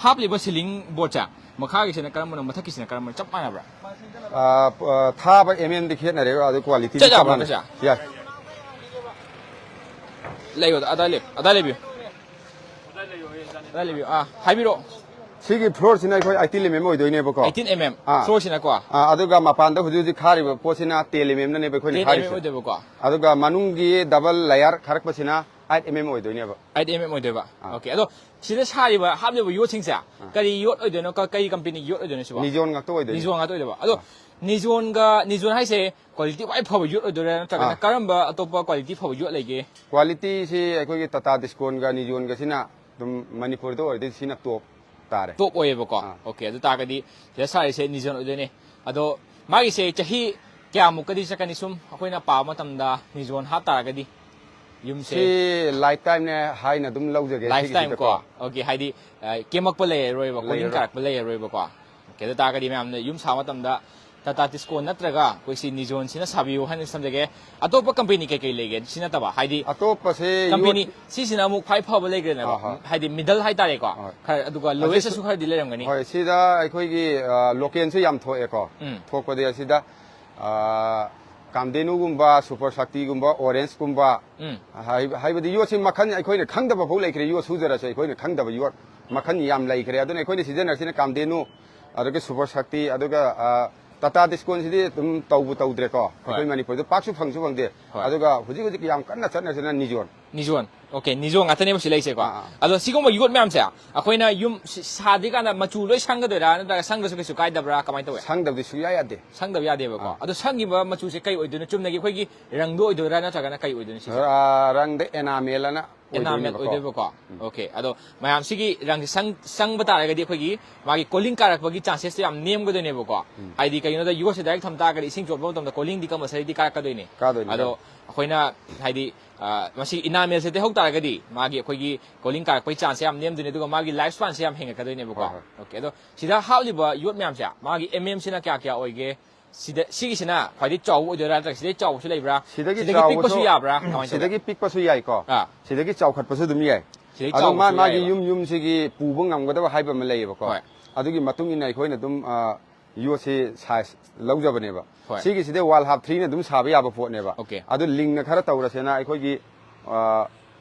ꯍꯥꯞꯂꯤꯕ ꯁꯤꯂꯤꯡ ꯕꯣꯔꯗꯁꯦ, ꯃꯈꯥꯒꯤꯁꯤꯅ ꯀꯔꯝꯕꯅꯣ, ꯃꯊꯛꯀꯤꯁꯤꯅ ꯀꯔꯝꯕꯅꯣ, ꯆꯞ ꯃꯥꯟꯅꯕ꯭ꯔꯥ? ꯑ, ꯄ-, ꯊꯥꯕ ꯑꯦꯝ ꯑꯦꯝꯗꯤ ꯈꯦꯠꯅꯔꯦ, ꯑꯗꯨ ꯀ꯭ꯋꯥꯂꯤꯇꯤꯗꯤ ꯆꯠ ꯆꯞ ꯌꯥꯕ꯭ꯔꯣ, ꯃꯥꯟꯅꯩ꯫ ꯆꯠ? ꯌꯥꯏ꯫ ꯂꯩꯌꯣ, ꯑꯗꯥꯏ ꯂꯩꯌꯨ, ꯑꯗꯥꯏ ꯂꯩꯕꯤꯌꯨ꯫ ꯑꯗꯥꯏ ꯂꯩꯕꯤꯌꯨ꯫ ꯑꯥ, ꯍꯥꯏꯕꯤꯔꯛꯑꯣ꯫ ꯁꯤꯒꯤ ꯐ꯭ꯂꯣꯔꯁꯤꯅ ꯑꯩꯈꯣꯏ ꯑꯩꯠꯇꯤꯟ ꯑꯦꯝ ꯑꯦꯝ ꯑꯣꯏꯗꯣꯏꯅꯦꯕꯀꯣ꯫ ꯑꯩꯠꯇꯤꯟ ꯑꯦꯝ ꯑꯦꯝ ꯑꯥ꯫ ꯐ꯭ꯂꯣꯔꯁꯤꯅꯀꯣ꯫ ꯑꯥ, ꯑꯗꯨꯒ ꯃꯄꯥꯟꯗ ꯍꯧꯖꯤꯛ ꯍꯧꯖꯤꯛ ꯈꯥꯔꯤꯕ ꯄꯣꯠꯁꯤꯅ ꯇꯦꯟ ꯑꯦꯝ ꯑꯦꯝꯅꯅꯦꯕ ꯑꯩꯈꯣꯏꯅ ꯇꯦꯟ ꯑꯦꯝ ꯑꯦꯝ ꯈꯥꯔꯤꯁꯦ꯫ ꯑꯣꯏꯗꯣꯏꯕꯀꯣ꯫ ꯑꯗꯨꯒ ꯃꯅꯨꯡꯒꯤ ꯗꯕꯜ ꯂꯦꯌꯔ ꯈꯥꯔꯛꯄꯁꯤꯅ ꯑꯩꯠ ꯑꯦꯝ ꯑꯦꯝ ꯑꯣꯏꯗꯣꯏꯅꯦꯕ꯫ ꯑꯩꯠ ꯑꯦꯝ ꯑꯦꯝ ꯑꯣꯏꯗꯣꯏꯕ꯫ ꯑꯥ꯫ ꯑꯣꯀꯦ꯫ ꯑꯗꯣ ꯁꯤꯗ ꯁꯥꯔꯤꯕ, ꯍꯥꯞꯂꯤꯕ ꯌꯣꯠꯁꯤꯡꯁꯦ ꯑꯥ꯫ ꯀꯔꯤ ꯌꯣꯠ ꯑꯣꯏꯗꯣꯏꯅꯣ? ꯀ-, ꯀꯔꯤ ꯀꯝꯄꯦꯅꯤꯒꯤ ꯌꯣꯠ ꯑꯣꯏꯗꯣꯏꯅꯣ ꯁꯤꯕꯣ? ꯅꯤꯖꯣꯟ ꯉꯥꯛꯇ ꯑꯣꯏꯗꯣꯏꯅꯦ꯫ ꯅꯤꯖꯣꯟ ꯉꯥꯛꯇ ꯑꯣꯏꯗꯣꯏꯕ꯫ ꯑꯗꯣ ꯑꯥ꯫ ꯅꯤꯖꯣꯟꯒ, ꯅꯤꯖꯣꯟ ꯍꯥꯏꯁꯦ ꯀ꯭ꯋꯥꯂꯤꯇꯤ ꯈ꯭ꯋꯥꯏ ꯐꯕ ꯌꯣꯠ ꯑꯣꯏꯗꯣꯏꯔꯥ, ꯅꯠꯇ꯭ꯔꯒꯅ ꯑꯥ꯫ ꯀꯔꯝꯕ ꯑꯇꯣꯞꯄ ꯀ꯭ꯋꯥꯂꯤꯇꯤ ꯐꯕ ꯌꯣꯠ ꯂꯩꯒꯦ? ꯀ꯭ꯋꯥꯂꯤꯇꯤꯁꯤ ꯑꯩꯈꯣꯏꯒꯤ ꯇꯥꯇꯥ ꯗꯤꯁꯀꯣꯟꯒ ꯅꯤꯖꯣꯟꯒꯁꯤꯅ ꯑꯗꯨꯝ ꯃꯅꯤꯄꯨꯔꯗ ꯑꯣꯏꯔꯗꯤ ꯁꯤꯅ ꯇꯣꯞ ꯇꯥꯔꯦ꯫ ꯇꯣꯞ ꯑꯣꯏꯌꯦꯕꯀꯣ꯫ ꯑꯥ꯫ ꯑꯣꯀꯦ, ꯑꯗꯨ ꯇꯥꯔꯒꯗꯤ ꯁꯤꯗ ꯁꯥꯔꯤꯁꯦ ꯅꯤꯖꯣꯟ ꯑꯣꯏꯗꯣꯏꯅꯦ꯫ ꯑꯗꯣ ꯃꯥꯒꯤꯁꯦ ꯆꯍꯤ ꯀꯌꯥꯃꯨꯛꯀꯗꯤ ꯆꯠꯀꯅꯤ? ꯁꯨꯝ ꯑꯩꯈꯣꯏꯅ ꯄꯥꯕ ꯃꯇꯝꯗ ꯅꯤꯖꯣꯟ ꯍꯥꯞ ꯇꯥꯔꯒꯗꯤ ꯌꯨꯝꯁꯦ ꯁꯤ ꯂꯥꯏꯐ ꯇꯥꯏꯝꯅꯦ ꯍꯥꯏꯅ ꯑꯗꯨꯝ ꯂꯧꯖꯒꯦ ꯂꯥꯏꯐ ꯇꯥꯏꯝ ꯁꯤꯒꯤꯁꯤꯗꯀꯣ꯫ ꯀꯣ꯫ ꯑꯣꯀꯦ, ꯍꯥꯏꯗꯤ, ꯑ, ꯀꯦꯝꯃꯛꯄ ꯂꯩꯔꯔꯣꯏꯕ, ꯀꯣꯂꯤꯡ ꯂꯩꯔꯔꯣꯏ꯫ ꯀꯥꯔꯛꯄ ꯂꯩꯔꯔꯣꯏꯕꯀꯣ꯫ ꯑꯣꯀꯦ, ꯑꯗꯨ ꯇꯥꯔꯒꯗꯤ ꯃꯌꯥꯝꯅ ꯌꯨꯝ ꯁꯥꯕ ꯃꯇꯝꯗ ꯇꯥꯇꯥ ꯇꯤꯁꯀꯣꯟ ꯅꯠꯇ꯭ꯔꯒ ꯑꯩꯈꯣꯏ ꯁꯤ ꯅꯤꯖꯣꯟꯁꯤꯅ ꯁꯥꯕꯤꯌꯨ ꯍꯥꯏꯅ ꯊꯝꯖꯒꯦ꯫ ꯑꯇꯣꯞꯄ ꯀꯝꯄꯦꯅꯤ ꯀꯩꯀꯩ ꯂꯩꯒꯦ? ꯁꯤ ꯅꯠꯇꯕ, ꯍꯥꯏꯗꯤ ꯑꯇꯣꯞꯄꯁꯦ ꯀꯝꯄꯦꯅꯤ ꯌꯣꯠ-, ꯁꯤꯁꯤꯅ ꯑꯃꯨꯛ ꯈ꯭ꯋꯥꯏ ꯐꯕ ꯂꯩꯈ꯭ꯔꯦꯅꯦꯕ꯫ ꯑꯥ, ꯍꯣꯏ꯫ ꯍꯥꯏꯗꯤ ꯃꯤꯗꯜ ꯍꯥꯏꯇꯥꯔꯦꯀꯣ꯫ ꯍꯣꯏ꯫ ꯈꯔ, ꯑꯗꯨꯒ ꯑꯁꯤꯁꯨ ꯂꯣꯋꯦꯁꯇꯁꯨ ꯈꯔꯗꯤ ꯂꯩꯔꯝꯒꯅꯤ꯫ ꯍꯣꯏ, ꯁꯤꯗ ꯑꯩꯈꯣꯏꯒꯤ, ꯑ, ꯂꯣꯀꯦꯜꯁꯨ ꯌꯥꯝ ꯊꯣꯛꯑꯦꯀꯣ꯫ ꯎꯝ꯫ ꯊꯣꯛꯄꯗꯤ ꯑꯁꯤꯗ, ꯑ, ꯀꯥꯝꯗꯦꯅꯨꯒꯨꯝꯕ, ꯁꯨꯄꯔ ꯁꯛꯇꯤꯒꯨꯝꯕ, ꯑꯣꯔꯦꯟꯖꯀꯨꯝꯕ, ꯎꯝ꯫ ꯍꯥꯏ-, ꯍꯥꯏꯕꯗꯤ ꯌꯣꯠꯁꯤ ꯃꯈꯜ ꯑꯩꯈꯣꯏꯅ ꯈꯪꯗꯕ ꯐꯥꯎ ꯂꯩꯈ꯭ꯔꯦ꯫ ꯌꯣꯠ ꯁꯨꯖꯔꯁꯨ ꯑꯩꯈꯣꯏꯅ ꯈꯪꯗꯕ ꯌꯣꯠ ꯃꯈꯜ ꯌꯥꯝ ꯂꯩꯈ꯭ꯔꯦ꯫ ꯑꯗꯨꯅ ꯑꯩꯈꯣꯏꯅ ꯁꯤꯖꯤꯟꯅꯔꯤꯁꯤꯅ ꯀꯥꯝꯗꯦꯅꯨ, ꯑꯗꯨꯒ ꯁꯨꯄꯔ ꯁꯛꯇꯤ, ꯑꯗꯨꯒ, ꯑ, ꯇꯥꯇꯥ ꯗꯤꯁꯀꯣꯟꯁꯤꯗꯤ ꯑꯗꯨꯝ ꯇꯧꯕꯨ ꯇꯧꯗ꯭ꯔꯦꯀꯣ꯫ ꯍꯣꯏ꯫ ꯑꯩꯈꯣꯏ ꯃꯅꯤꯄꯨꯔꯗ ꯄꯥꯛꯁꯨ ꯐꯪꯁꯨ ꯐꯪꯗꯦ꯫ ꯍꯣꯏ꯫ ꯑꯗꯨꯒ ꯍꯧꯖꯤꯛ ꯍꯧꯖꯤꯛ ꯌꯥꯝ ꯀꯟꯅ ꯆꯠꯅꯔꯤꯁꯤꯅ ꯅꯤꯖꯣꯟ꯫ ꯅꯤꯖꯣꯟ꯫ ꯑꯣꯀꯦ, ꯅꯤꯖꯣꯟ ꯉꯥꯛꯇꯅꯦꯕ ꯁꯤ ꯂꯩꯁꯦꯀꯣ꯫ ꯑꯥ, ꯑꯥ꯫ ꯑꯗꯣ ꯁꯤꯒꯨꯝꯕ ꯌꯣꯠ ꯃꯌꯥꯝꯁꯦ ꯑꯩꯈꯣꯏꯅ ꯌꯨꯝ ꯁꯤ-, ꯁꯥꯗ꯭ꯔꯤꯀꯥꯟꯗ ꯃꯆꯨ ꯂꯣꯏ ꯁꯪꯒꯗꯣꯏꯔꯥ, ꯅꯠꯇ꯭ꯔꯒ ꯁꯪꯗ꯭ꯔꯁꯨ ꯀꯩꯁꯨ ꯀꯥꯏꯗꯕ꯭ꯔꯥ, ꯀꯃꯥꯏꯅ ꯇꯧꯋꯦ? ꯁꯪꯗꯕꯗꯤ ꯁꯨꯡꯌꯥ ꯌꯥꯗꯦ꯫ ꯁꯪꯗꯕ ꯌꯥꯗꯦꯕꯀꯣ꯫ ꯑꯥ꯫ ꯑꯗꯣ ꯁꯪꯉꯤꯕ ꯃꯆꯨꯁꯦ ꯀꯩ ꯑꯣꯏꯗꯣꯏꯅꯣ? ꯆꯨꯝꯅꯒꯤ ꯑꯩꯈꯣꯏꯒꯤ ꯔꯪꯗꯣ ꯑꯣꯏꯗꯣꯏꯔꯥ, ꯅꯠꯇ꯭ꯔꯒꯅ ꯀꯩ ꯑꯣꯏꯗꯣꯏꯅꯣ ꯁꯤꯁꯦ? ꯑꯥ, ꯔꯪꯗ ꯑꯦꯅꯥꯃꯦꯜ ꯑꯅ ꯑꯦꯅꯥꯃꯦꯜ ꯑꯣꯏꯗꯣꯏꯅꯦꯕꯀꯣ꯫ ꯑꯣꯏꯗꯣꯏꯕꯀꯣ꯫ ꯎꯝ꯫ ꯑꯣꯀꯦ꯫ ꯑꯗꯣ ꯃꯌꯥꯝꯁꯤꯒꯤ ꯔꯪꯁꯦ ꯁꯪ-, ꯁꯪꯕ ꯇꯥꯔꯒꯗꯤ ꯑꯩꯈꯣꯏꯒꯤ ꯃꯥꯒꯤ ꯀꯣꯂꯤꯡ ꯀꯥꯔꯛꯄꯒꯤ ꯆꯥꯟꯁꯦꯁꯇꯣ ꯌꯥꯝ ꯅꯦꯝꯒꯗꯣꯏꯅꯦꯕꯀꯣ꯫ ꯎꯝ꯫ ꯍꯥꯏꯗꯤ ꯀꯩꯒꯤꯅꯣꯗ ꯌꯣꯠꯁꯦ ꯗꯥꯏꯔꯦꯛ ꯊꯝ ꯇꯥꯔꯒꯗꯤ ꯏꯁꯤꯡ ꯆꯣꯠꯄ ꯃꯇꯝꯗ ꯀꯣꯂꯤꯡꯗꯤ ꯀꯝꯄꯜꯁꯔꯤꯗꯤ ꯀꯥꯔꯛꯀꯗꯣꯏꯅꯤ꯫ ꯀꯥꯗꯣꯏꯅꯤ, ꯑꯗꯣ ꯀꯥꯗꯣꯏꯅꯤ꯫ ꯑꯩꯈꯣꯏꯅ ꯍꯥꯏꯗꯤ, ꯑ, ꯃꯁꯤ ꯏꯅꯥꯃꯦꯜꯁꯦ ꯇꯩꯍꯧ ꯇꯥꯔꯒꯗꯤ ꯃꯥꯒꯤ ꯑꯩꯈꯣꯏꯒꯤ ꯀꯣꯂꯤꯡ ꯀꯥꯔꯛꯄꯒꯤ ꯆꯥꯟꯁꯁꯦ ꯌꯥꯝ ꯅꯦꯝꯗꯣꯏꯅꯤ, ꯑꯗꯨꯒ ꯃꯥꯒꯤ ꯂꯥꯏꯐ ꯁ꯭ꯄꯥꯟꯁꯦ ꯌꯥꯝ ꯍꯦꯟꯒꯠꯀꯗꯣꯏꯅꯦꯕꯀꯣ꯫ ꯍꯣꯏ, ꯍꯣꯏ꯫ ꯑꯣꯀꯦ꯫ ꯑꯗꯣ ꯁꯤꯗ ꯍꯥꯞꯂꯤꯕ ꯌꯣꯠ ꯃꯌꯥꯝꯁꯦ ꯃꯥꯒꯤ ꯑꯦꯝ ꯑꯦꯝꯁꯤꯅ ꯀꯌꯥ ꯀꯌꯥ ꯑꯣꯏꯒꯦ? ꯁꯤꯗ, ꯁꯤꯒꯤꯁꯤꯅ ꯈ꯭ꯋꯥꯏꯗꯒꯤ ꯆꯥꯎꯕ ꯑꯣꯏꯗꯣꯏꯔꯥ, ꯅꯠꯇ꯭ꯔꯒ ꯁꯤꯗꯒꯤ ꯁꯤꯗꯒꯤ ꯆꯥꯎꯕꯁꯨ ꯄꯤꯛꯄꯁꯨ ꯌꯥꯕ꯭ꯔꯥ? ꯀꯃꯥꯏꯅ ꯇꯧꯒꯦ? ꯁꯤꯗꯒꯤ ꯄꯤꯛꯄꯁꯨ ꯌꯥꯏꯀꯣ꯫ ꯑꯥ꯫ ꯁꯤꯗꯒꯤ ꯆꯥꯎꯈꯠꯄꯁꯨ ꯑꯗꯨꯝ ꯌꯥꯏ꯫ ꯁꯤꯗꯒꯤ ꯑꯗꯣ ꯆꯥꯎꯕꯁꯨ ꯃꯥ-, ꯃꯥꯒꯤ ꯌꯥꯏꯑꯕ꯫ ꯌꯨꯝ ꯌꯨꯝꯁꯤꯒꯤ ꯄꯨꯕ ꯉꯝꯒꯗꯕ ꯍꯥꯏꯕ ꯑꯃ ꯂꯩꯌꯦꯕꯀꯣ꯫ ꯍꯣꯏ꯫ ꯑꯗꯨꯒꯤ ꯃꯇꯨꯡ ꯏꯟꯅ ꯑꯩꯈꯣꯏꯅ ꯑꯗꯨꯝ, ꯑ, ꯌꯣꯠꯁꯤ ꯁꯥꯏꯖ ꯂꯧꯖꯕꯅꯦꯕ꯫ ꯍꯣꯏ꯫ ꯁꯤꯒꯤꯁꯤꯗꯤ ꯋꯥꯜ ꯍꯥꯞ ꯊ꯭ꯔꯤꯅ ꯑꯗꯨꯝ ꯁꯥꯕ ꯌꯥꯕ ꯄꯣꯠꯅꯦꯕ꯫ ꯑꯣꯀꯦ꯫ ꯑꯗꯨ ꯂꯤꯡꯅ ꯈꯔ ꯇꯧꯔꯁꯦꯅ ꯑꯩꯈꯣꯏꯒꯤ, ꯑ,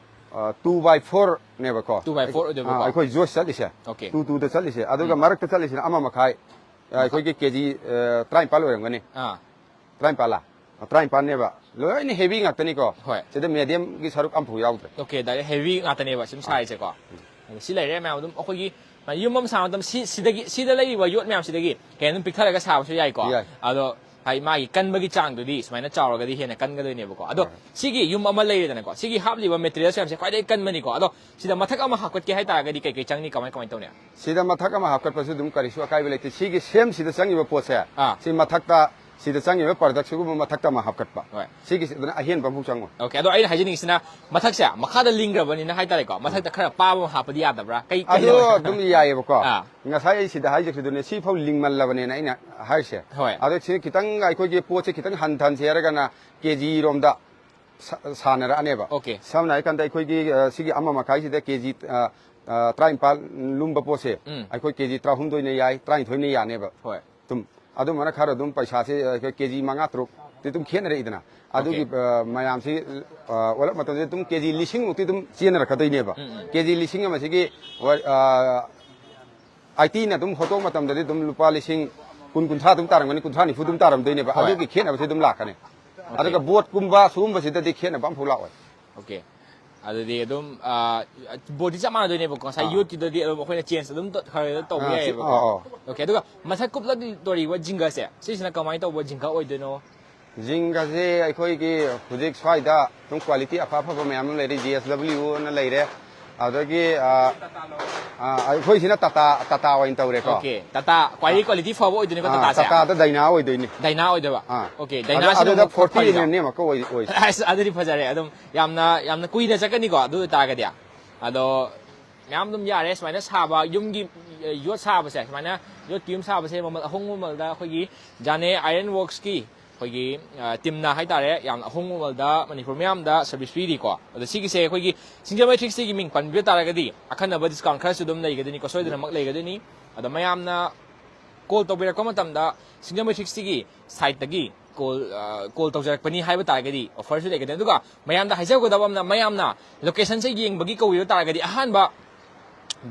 ꯑ, two by four ꯅꯦꯕꯀꯣ꯫ Two by four ꯑꯣꯏꯗꯣꯏꯕꯀꯣ꯫ ꯑ, ꯑꯩꯈꯣꯏ ꯖꯣꯏꯁ ꯆꯠꯂꯤꯁꯦ꯫ ꯑꯣꯀꯦ꯫ Two two ꯗ ꯆꯠꯂꯤꯁꯦ꯫ ꯑꯗꯨꯒ ꯎꯝ꯫ ꯃꯔꯛꯇ ꯆꯠꯂꯤꯁꯤꯅ ꯑꯃ ꯃꯈꯥꯏ, ꯑ, ꯑꯩꯈꯣꯏꯒꯤ ꯀꯦ ꯖꯤ, ꯑ, ꯇꯔꯥꯅꯤꯄꯥꯜ ꯑꯣꯏꯔꯝꯒꯅꯤ꯫ ꯑꯥ꯫ ꯇꯔꯥꯅꯤꯄꯥꯜꯂ? ꯑ, ꯇꯔꯥꯅꯤꯄꯥꯜꯅꯦꯕ꯫ ꯂꯣꯏꯅ ꯍꯦꯚꯤ ꯉꯥꯛꯇꯅꯤꯀꯣ꯫ ꯍꯣꯏ꯫ ꯁꯤꯗ ꯃꯦꯗꯤꯌꯝꯒꯤ ꯁꯔꯨꯛ ꯑꯝꯐꯥꯎ ꯌꯥꯎꯗ꯭ꯔꯦ꯫ ꯑꯣꯀꯦ, ꯗꯥꯏꯔꯦꯛ ꯍꯦꯚꯤ ꯉꯥꯛꯇꯅꯦꯕ ꯁꯨꯝ ꯁꯥꯔꯤꯁꯦꯀꯣ꯫ ꯑꯗꯣ ꯁꯤ ꯂꯩꯔꯦ ꯃꯌꯥꯝ ꯑꯗꯨꯝ ꯑꯩꯈꯣꯏꯒꯤ ꯌꯨꯝ ꯑꯃ ꯁꯥꯕ ꯃꯇꯝꯗ ꯁꯤ, ꯁꯤꯗꯒꯤ, ꯁꯤꯗ ꯂꯩꯔꯤꯕ ꯌꯣꯠ ꯃꯌꯥꯝꯁꯤꯗꯒꯤ ꯍꯦꯟꯅ ꯑꯗꯨꯝ ꯄꯤꯛꯊꯔꯒ ꯁꯥꯕꯁꯨ ꯌꯥꯏꯀꯣ꯫ ꯌꯥꯏ꯫ ꯑꯗꯣ ꯍꯥꯏ ꯃꯥꯒꯤ ꯀꯟꯕꯒꯤ ꯆꯥꯡꯗꯨꯗꯤ ꯁꯨꯃꯥꯏꯅ ꯆꯥꯎꯔꯒꯗꯤ ꯍꯦꯟꯅ ꯀꯟꯒꯗꯣꯏꯅꯦꯕꯀꯣ꯫ ꯑꯗꯣ ꯍꯣꯏ꯫ ꯁꯤꯒꯤ ꯌꯨꯝ ꯑꯃ ꯂꯩꯔꯦꯗꯅꯀꯣ, ꯁꯤꯒꯤ ꯍꯥꯞꯂꯤꯕ ꯃꯦꯇꯔꯤꯌꯦꯜꯁ ꯃꯌꯥꯝꯁꯦ ꯈ꯭ꯋꯥꯏꯗꯒꯤ ꯀꯟꯕꯅꯤꯀꯣ꯫ ꯑꯗꯣ ꯁꯤꯗ ꯃꯊꯛ ꯑꯃ ꯍꯥꯞꯀꯠꯀꯦ ꯍꯥꯏ ꯇꯥꯔꯒꯗꯤ ꯀꯩ ꯀꯩ ꯆꯪꯅꯤ, ꯀꯃꯥꯏ, ꯀꯃꯥꯏ ꯇꯧꯅꯤ? ꯁꯤꯗ ꯃꯊꯛ ꯑꯃ ꯍꯥꯞꯀꯠꯄꯁꯨ ꯑꯗꯨꯝ ꯀꯔꯤꯁꯨ ꯑꯀꯥꯏꯕ ꯂꯩꯇꯦ꯫ ꯁꯤꯒꯤ ꯁꯦꯝ ꯁꯤꯗ ꯆꯪꯉꯤꯕ ꯄꯣꯠꯁꯦ, ꯑꯥ꯫ ꯁꯤ ꯃꯊꯛꯇ, ꯁꯤꯗ ꯆꯪꯉꯤꯕ ꯄ꯭ꯔꯗꯛꯁꯤꯒꯨꯝꯕ ꯃꯊꯛꯇ ꯑꯃ ꯍꯥꯞꯀꯠꯄ꯫ ꯍꯣꯏ꯫ ꯁꯤꯒꯤꯁꯤꯗꯅ ꯑꯍꯦꯟꯕ ꯑꯃꯐꯥꯎ ꯆꯪꯉꯣꯏ꯫ ꯑꯣꯀꯦ, ꯑꯗꯣ ꯑꯩꯅ ꯍꯥꯏꯖꯅꯤꯡꯉꯤꯁꯤꯅ ꯃꯊꯛꯁꯦ ꯃꯈꯥꯗ ꯂꯤꯡꯈ꯭ꯔꯕꯅꯤꯅ ꯍꯥꯏꯇꯥꯔꯦꯀꯣ, ꯃꯊꯛꯇ ꯈꯔ ꯄꯥꯕ ꯑꯃ ꯍꯥꯞꯄꯗꯤ ꯌꯥꯗꯕ꯭ꯔꯥ? ꯀꯩ, ꯀꯩ ꯑꯗꯣ ꯇꯧꯕ? ꯑꯗꯨꯝ ꯌꯥꯏꯑꯕꯀꯣ꯫ ꯑꯥ꯫ ꯉꯁꯥꯏ ꯑꯩ ꯁꯤꯗ ꯍꯥꯏꯖꯈꯤꯗꯨꯅꯦ, ꯁꯤꯐꯥꯎ ꯂꯤꯡꯃꯜꯂꯕꯅꯦꯅ ꯑꯩꯅ ꯍꯥꯏꯔꯤꯁꯦ꯫ ꯍꯣꯏ꯫ ꯑꯗꯣ ꯁꯤ ꯈꯤꯇꯪ ꯑꯩꯈꯣꯏꯒꯤ ꯄꯣꯠꯁꯦ ꯈꯤꯇꯪ ꯍꯟꯊꯍꯟꯁꯦ ꯍꯥꯏꯔꯒꯅ ꯀꯦ ꯖꯤ ꯔꯣꯝꯗ ꯁꯥ-, ꯁꯥꯟꯅꯔꯛꯑꯅꯦꯕ꯫ ꯑꯣꯀꯦ꯫ ꯁꯝꯅ ꯍꯥꯏꯔꯀꯥꯟꯗ ꯑꯩꯈꯣꯏꯒꯤ, ꯑ, ꯁꯤꯒꯤ ꯑꯃ ꯃꯈꯥꯏꯁꯤꯗ ꯀꯦ ꯖꯤ, ꯑ, ꯑ, ꯇꯔꯥꯅꯤꯄꯥꯜ ꯂꯨꯝꯕ ꯄꯣꯠꯁꯦ ꯎꯝ꯫ ꯑꯩꯈꯣꯏ ꯀꯦ ꯖꯤ ꯇꯔꯥꯍꯨꯝꯗꯣꯏꯅ ꯌꯥꯏ, ꯇꯔꯥꯅꯤꯊꯣꯏꯅ ꯌꯥꯅꯦꯕ꯫ ꯍꯣꯏ꯫ ꯑꯗꯨꯝ, ꯑꯗꯨꯃꯥꯏꯅ ꯈꯔ ꯑꯗꯨꯝ ꯄꯩꯁꯥꯁꯦ ꯑꯩꯈꯣꯏ ꯀꯦ ꯖꯤ ꯃꯉꯥ ꯇꯔꯨꯛꯇꯤ ꯑꯗꯨꯝ ꯈꯦꯠꯅꯔꯛꯏꯗꯅ꯫ ꯑꯗꯨꯒꯤ, ꯑꯣꯀꯦ꯫ ꯑ, ꯃꯌꯥꯝꯁꯤ, ꯑ, ꯑꯣꯜꯂꯛ ꯃꯇꯝꯗ ꯑꯗꯨꯝ ꯀꯦ ꯖꯤ ꯂꯤꯁꯤꯡꯃꯨꯛꯇꯤ ꯑꯗꯨꯝ ꯆꯦꯟꯅꯔꯛꯀꯗꯣꯏꯅꯦꯕ꯫ ꯎꯝ, ꯎꯝ꯫ ꯀꯦ ꯖꯤ ꯂꯤꯁꯤꯡ ꯑꯃꯁꯤꯒꯤ, ꯑ, ꯑꯥꯏꯇꯤꯅ ꯑꯗꯨꯝ ꯍꯣꯇꯣꯛ ꯃꯇꯝꯗꯗꯤ ꯑꯗꯨꯝ ꯂꯨꯄꯥ ꯂꯤꯁꯤꯡ ꯀꯨꯟ ꯀꯨꯟꯊ꯭ꯔꯥ ꯑꯗꯨꯝ ꯇꯥꯔꯝꯒꯅꯤ, ꯀꯨꯟꯊ꯭ꯔꯥ ꯅꯤꯐꯨ ꯑꯗꯨꯝ ꯇꯥꯔꯝꯗꯣꯏꯅꯦꯕ꯫ ꯍꯣꯏ꯫ ꯑꯗꯨꯒꯤ ꯈꯦꯠꯅꯕꯁꯦ ꯑꯗꯨꯝ ꯂꯥꯛꯀꯅꯤ꯫ ꯑꯣꯀꯦ꯫ ꯑꯗꯨꯒ ꯕꯣꯠꯀꯨꯝꯕ ꯁꯤꯒꯨꯝꯕꯁꯤꯗꯗꯤ ꯈꯦꯠꯅꯕ ꯑꯃꯐꯥꯎ ꯂꯥꯛꯑꯣꯏ꯫ ꯑꯣꯀꯦ꯫ ꯑꯗꯨꯗꯤ ꯑꯗꯨꯝ, ꯑ, ꯕꯣꯠꯇꯤ ꯆꯞ ꯃꯥꯟꯅꯗꯣꯏꯅꯦꯕꯀꯣ, ꯉꯁꯥꯏ ꯑꯥ꯫ ꯌꯣꯠꯀꯤꯗꯨꯗꯤ ꯑꯗꯨꯝ ꯑꯩꯈꯣꯏꯅ ꯆꯦꯟꯖ ꯑꯗꯨꯝ ꯇ-, ꯈꯔ ꯈꯔ ꯇꯧꯕ ꯑꯥ, ꯁꯤ-, ꯌꯥꯏꯌꯦꯕꯀꯣ꯫ ꯑꯥ, ꯑꯥ꯫ ꯑꯣꯀꯦ, ꯑꯗꯨꯒ ꯃꯊꯛ ꯀꯨꯞꯂꯛꯇꯣꯔꯤꯕ ꯖꯤꯡꯒꯁꯦ, ꯁꯤꯁꯤꯅ ꯀꯃꯥꯏꯅ ꯇꯧꯕ ꯖꯤꯡꯒ ꯑꯣꯏꯗꯣꯏꯅꯣ? ꯖꯤꯡꯒꯁꯦ ꯑꯩꯈꯣꯏꯒꯤ ꯍꯧꯖꯤꯛ ꯁ꯭ꯋꯥꯏꯗ ꯑꯗꯨꯝ ꯀ꯭ꯋꯥꯂꯤꯇꯤ ꯑꯐ ꯑꯐꯕ ꯃꯌꯥꯝ ꯑꯃ ꯂꯩꯔꯦ, ꯖꯤ ꯑꯦꯁ ꯗꯕ꯭ꯂꯤꯌꯨ ꯑꯅ ꯂꯩꯔꯦ, ꯑꯗꯒꯤ, ꯑ, ꯑ, ꯑꯩꯈꯣꯏꯁꯤꯅ ꯇꯥꯇꯥ, ꯇꯥꯇꯥ ꯑꯣꯏꯅ ꯇꯧꯔꯦꯀꯣ꯫ ꯑꯣꯀꯦ, ꯇꯥꯇꯥ ꯈ꯭ꯋꯥꯏꯗꯒꯤ ꯑꯥ꯫ ꯀ꯭ꯋꯥꯂꯤꯇꯤ ꯐꯕ ꯑꯣꯏꯗꯣꯏꯅꯤꯀꯣ, ꯑꯥ, ꯇꯥꯇꯥꯁꯦ? ꯇꯥꯇꯥꯗ ꯗꯥꯏꯅꯥ ꯑꯣꯏꯗꯣꯏꯅꯤ꯫ ꯗꯥꯏꯅꯥ ꯑꯣꯏꯗꯣꯏꯕ? ꯑꯥ꯫ ꯑꯣꯀꯦ, ꯑꯗ-, ꯗꯥꯏꯅꯥꯁꯤꯅ ꯑꯗꯨꯗ ꯑꯃꯨꯛ ꯐꯣꯔꯇꯤ ꯐꯔꯤꯗꯣ? ꯑꯦꯝ ꯑꯦꯝ ꯅꯦꯝꯃꯛꯀ ꯑꯣꯏ-, ꯑꯣꯏ꯫ ꯑꯁ, ꯑꯗꯨꯗꯤ ꯐꯖꯔꯦ꯫ ꯑꯗꯨꯝ ꯌꯥꯝꯅ, ꯌꯥꯝꯅ ꯀꯨꯏꯅ ꯆꯠꯀꯅꯤꯀꯣ ꯑꯗꯨ ꯑꯣꯏꯇꯥꯔꯒꯗꯤ꯫ ꯑꯗꯣ ꯃꯌꯥꯝ ꯑꯗꯨꯝ ꯌꯥꯔꯦ꯫ ꯁꯨꯃꯥꯏꯅ ꯁꯥꯕ ꯌꯨꯝꯒꯤ, ꯑ, ꯌꯣꯠ ꯁꯥꯕꯁꯦ, ꯁꯨꯃꯥꯏꯅ ꯌꯣꯠꯀꯤ ꯌꯨꯝ ꯁꯥꯕꯁꯦ ꯃꯃꯜ ꯑꯍꯣꯡꯕ ꯃꯃꯜꯗ ꯑꯩꯈꯣꯏꯒꯤ ꯖꯥꯅꯦ ꯑꯥꯏꯔꯟ ꯋꯔꯛꯁꯀꯤ ꯑꯩꯈꯣꯏꯒꯤ, ꯑ, ꯇꯤꯝꯅ ꯍꯥꯏꯇꯥꯔꯦ, ꯌꯥꯝ ꯑꯍꯣꯡꯕ ꯃꯃꯜꯗ ꯃꯅꯤꯄꯨꯔ ꯃꯌꯥꯝꯗ ꯁꯔꯚꯤꯁ ꯄꯤꯔꯤꯀꯣ꯫ ꯑꯗꯣ ꯁꯤꯒꯤꯁꯦ ꯑꯩꯈꯣꯏꯒꯤ ꯁꯤꯡꯖꯃꯩ ꯊ꯭ꯔꯤ ꯁꯤꯛꯁꯇꯤꯒꯤ ꯃꯤꯡ ꯄꯟꯕꯤꯕ ꯇꯥꯔꯒꯗꯤ ꯑꯈꯟꯅꯕ ꯗꯤꯁꯀꯥꯎꯟ ꯈꯔꯁꯨ ꯑꯗꯨꯝ ꯂꯩꯒꯗꯣꯏꯅꯤꯀꯣ, ꯁꯣꯏꯗꯅꯃꯛ ꯂꯩꯒꯗꯣꯏꯅꯤ꯫ ꯑꯗꯣ ꯃꯌꯥꯝꯅ ꯀꯣꯜ ꯇꯧꯕꯤꯔꯛꯄ ꯃꯇꯝꯗ ꯁꯤꯡꯖꯃꯩ ꯊ꯭ꯔꯤ ꯁꯤꯛꯁꯇꯤꯒꯤ ꯁꯥꯏꯠꯇꯒꯤ ꯀꯣꯜ, ꯑ, ꯀꯣꯜ ꯇꯧꯖꯔꯛꯄꯅꯤ ꯍꯥꯏꯕ ꯇꯥꯔꯒꯗꯤ ꯑꯣꯐꯔꯁꯨ ꯂꯩꯒꯅꯤ꯫ ꯑꯗꯨꯒ ꯃꯌꯥꯝꯗ ꯍꯥꯏꯖꯒꯗꯕ ꯑꯃꯅ, ꯃꯌꯥꯝꯅ ꯂꯣꯀꯦꯁꯟꯁꯦ ꯌꯦꯡꯕꯒꯤ ꯀꯧꯕꯤꯕ ꯇꯥꯔꯒꯗꯤ ꯑꯍꯥꯟꯕ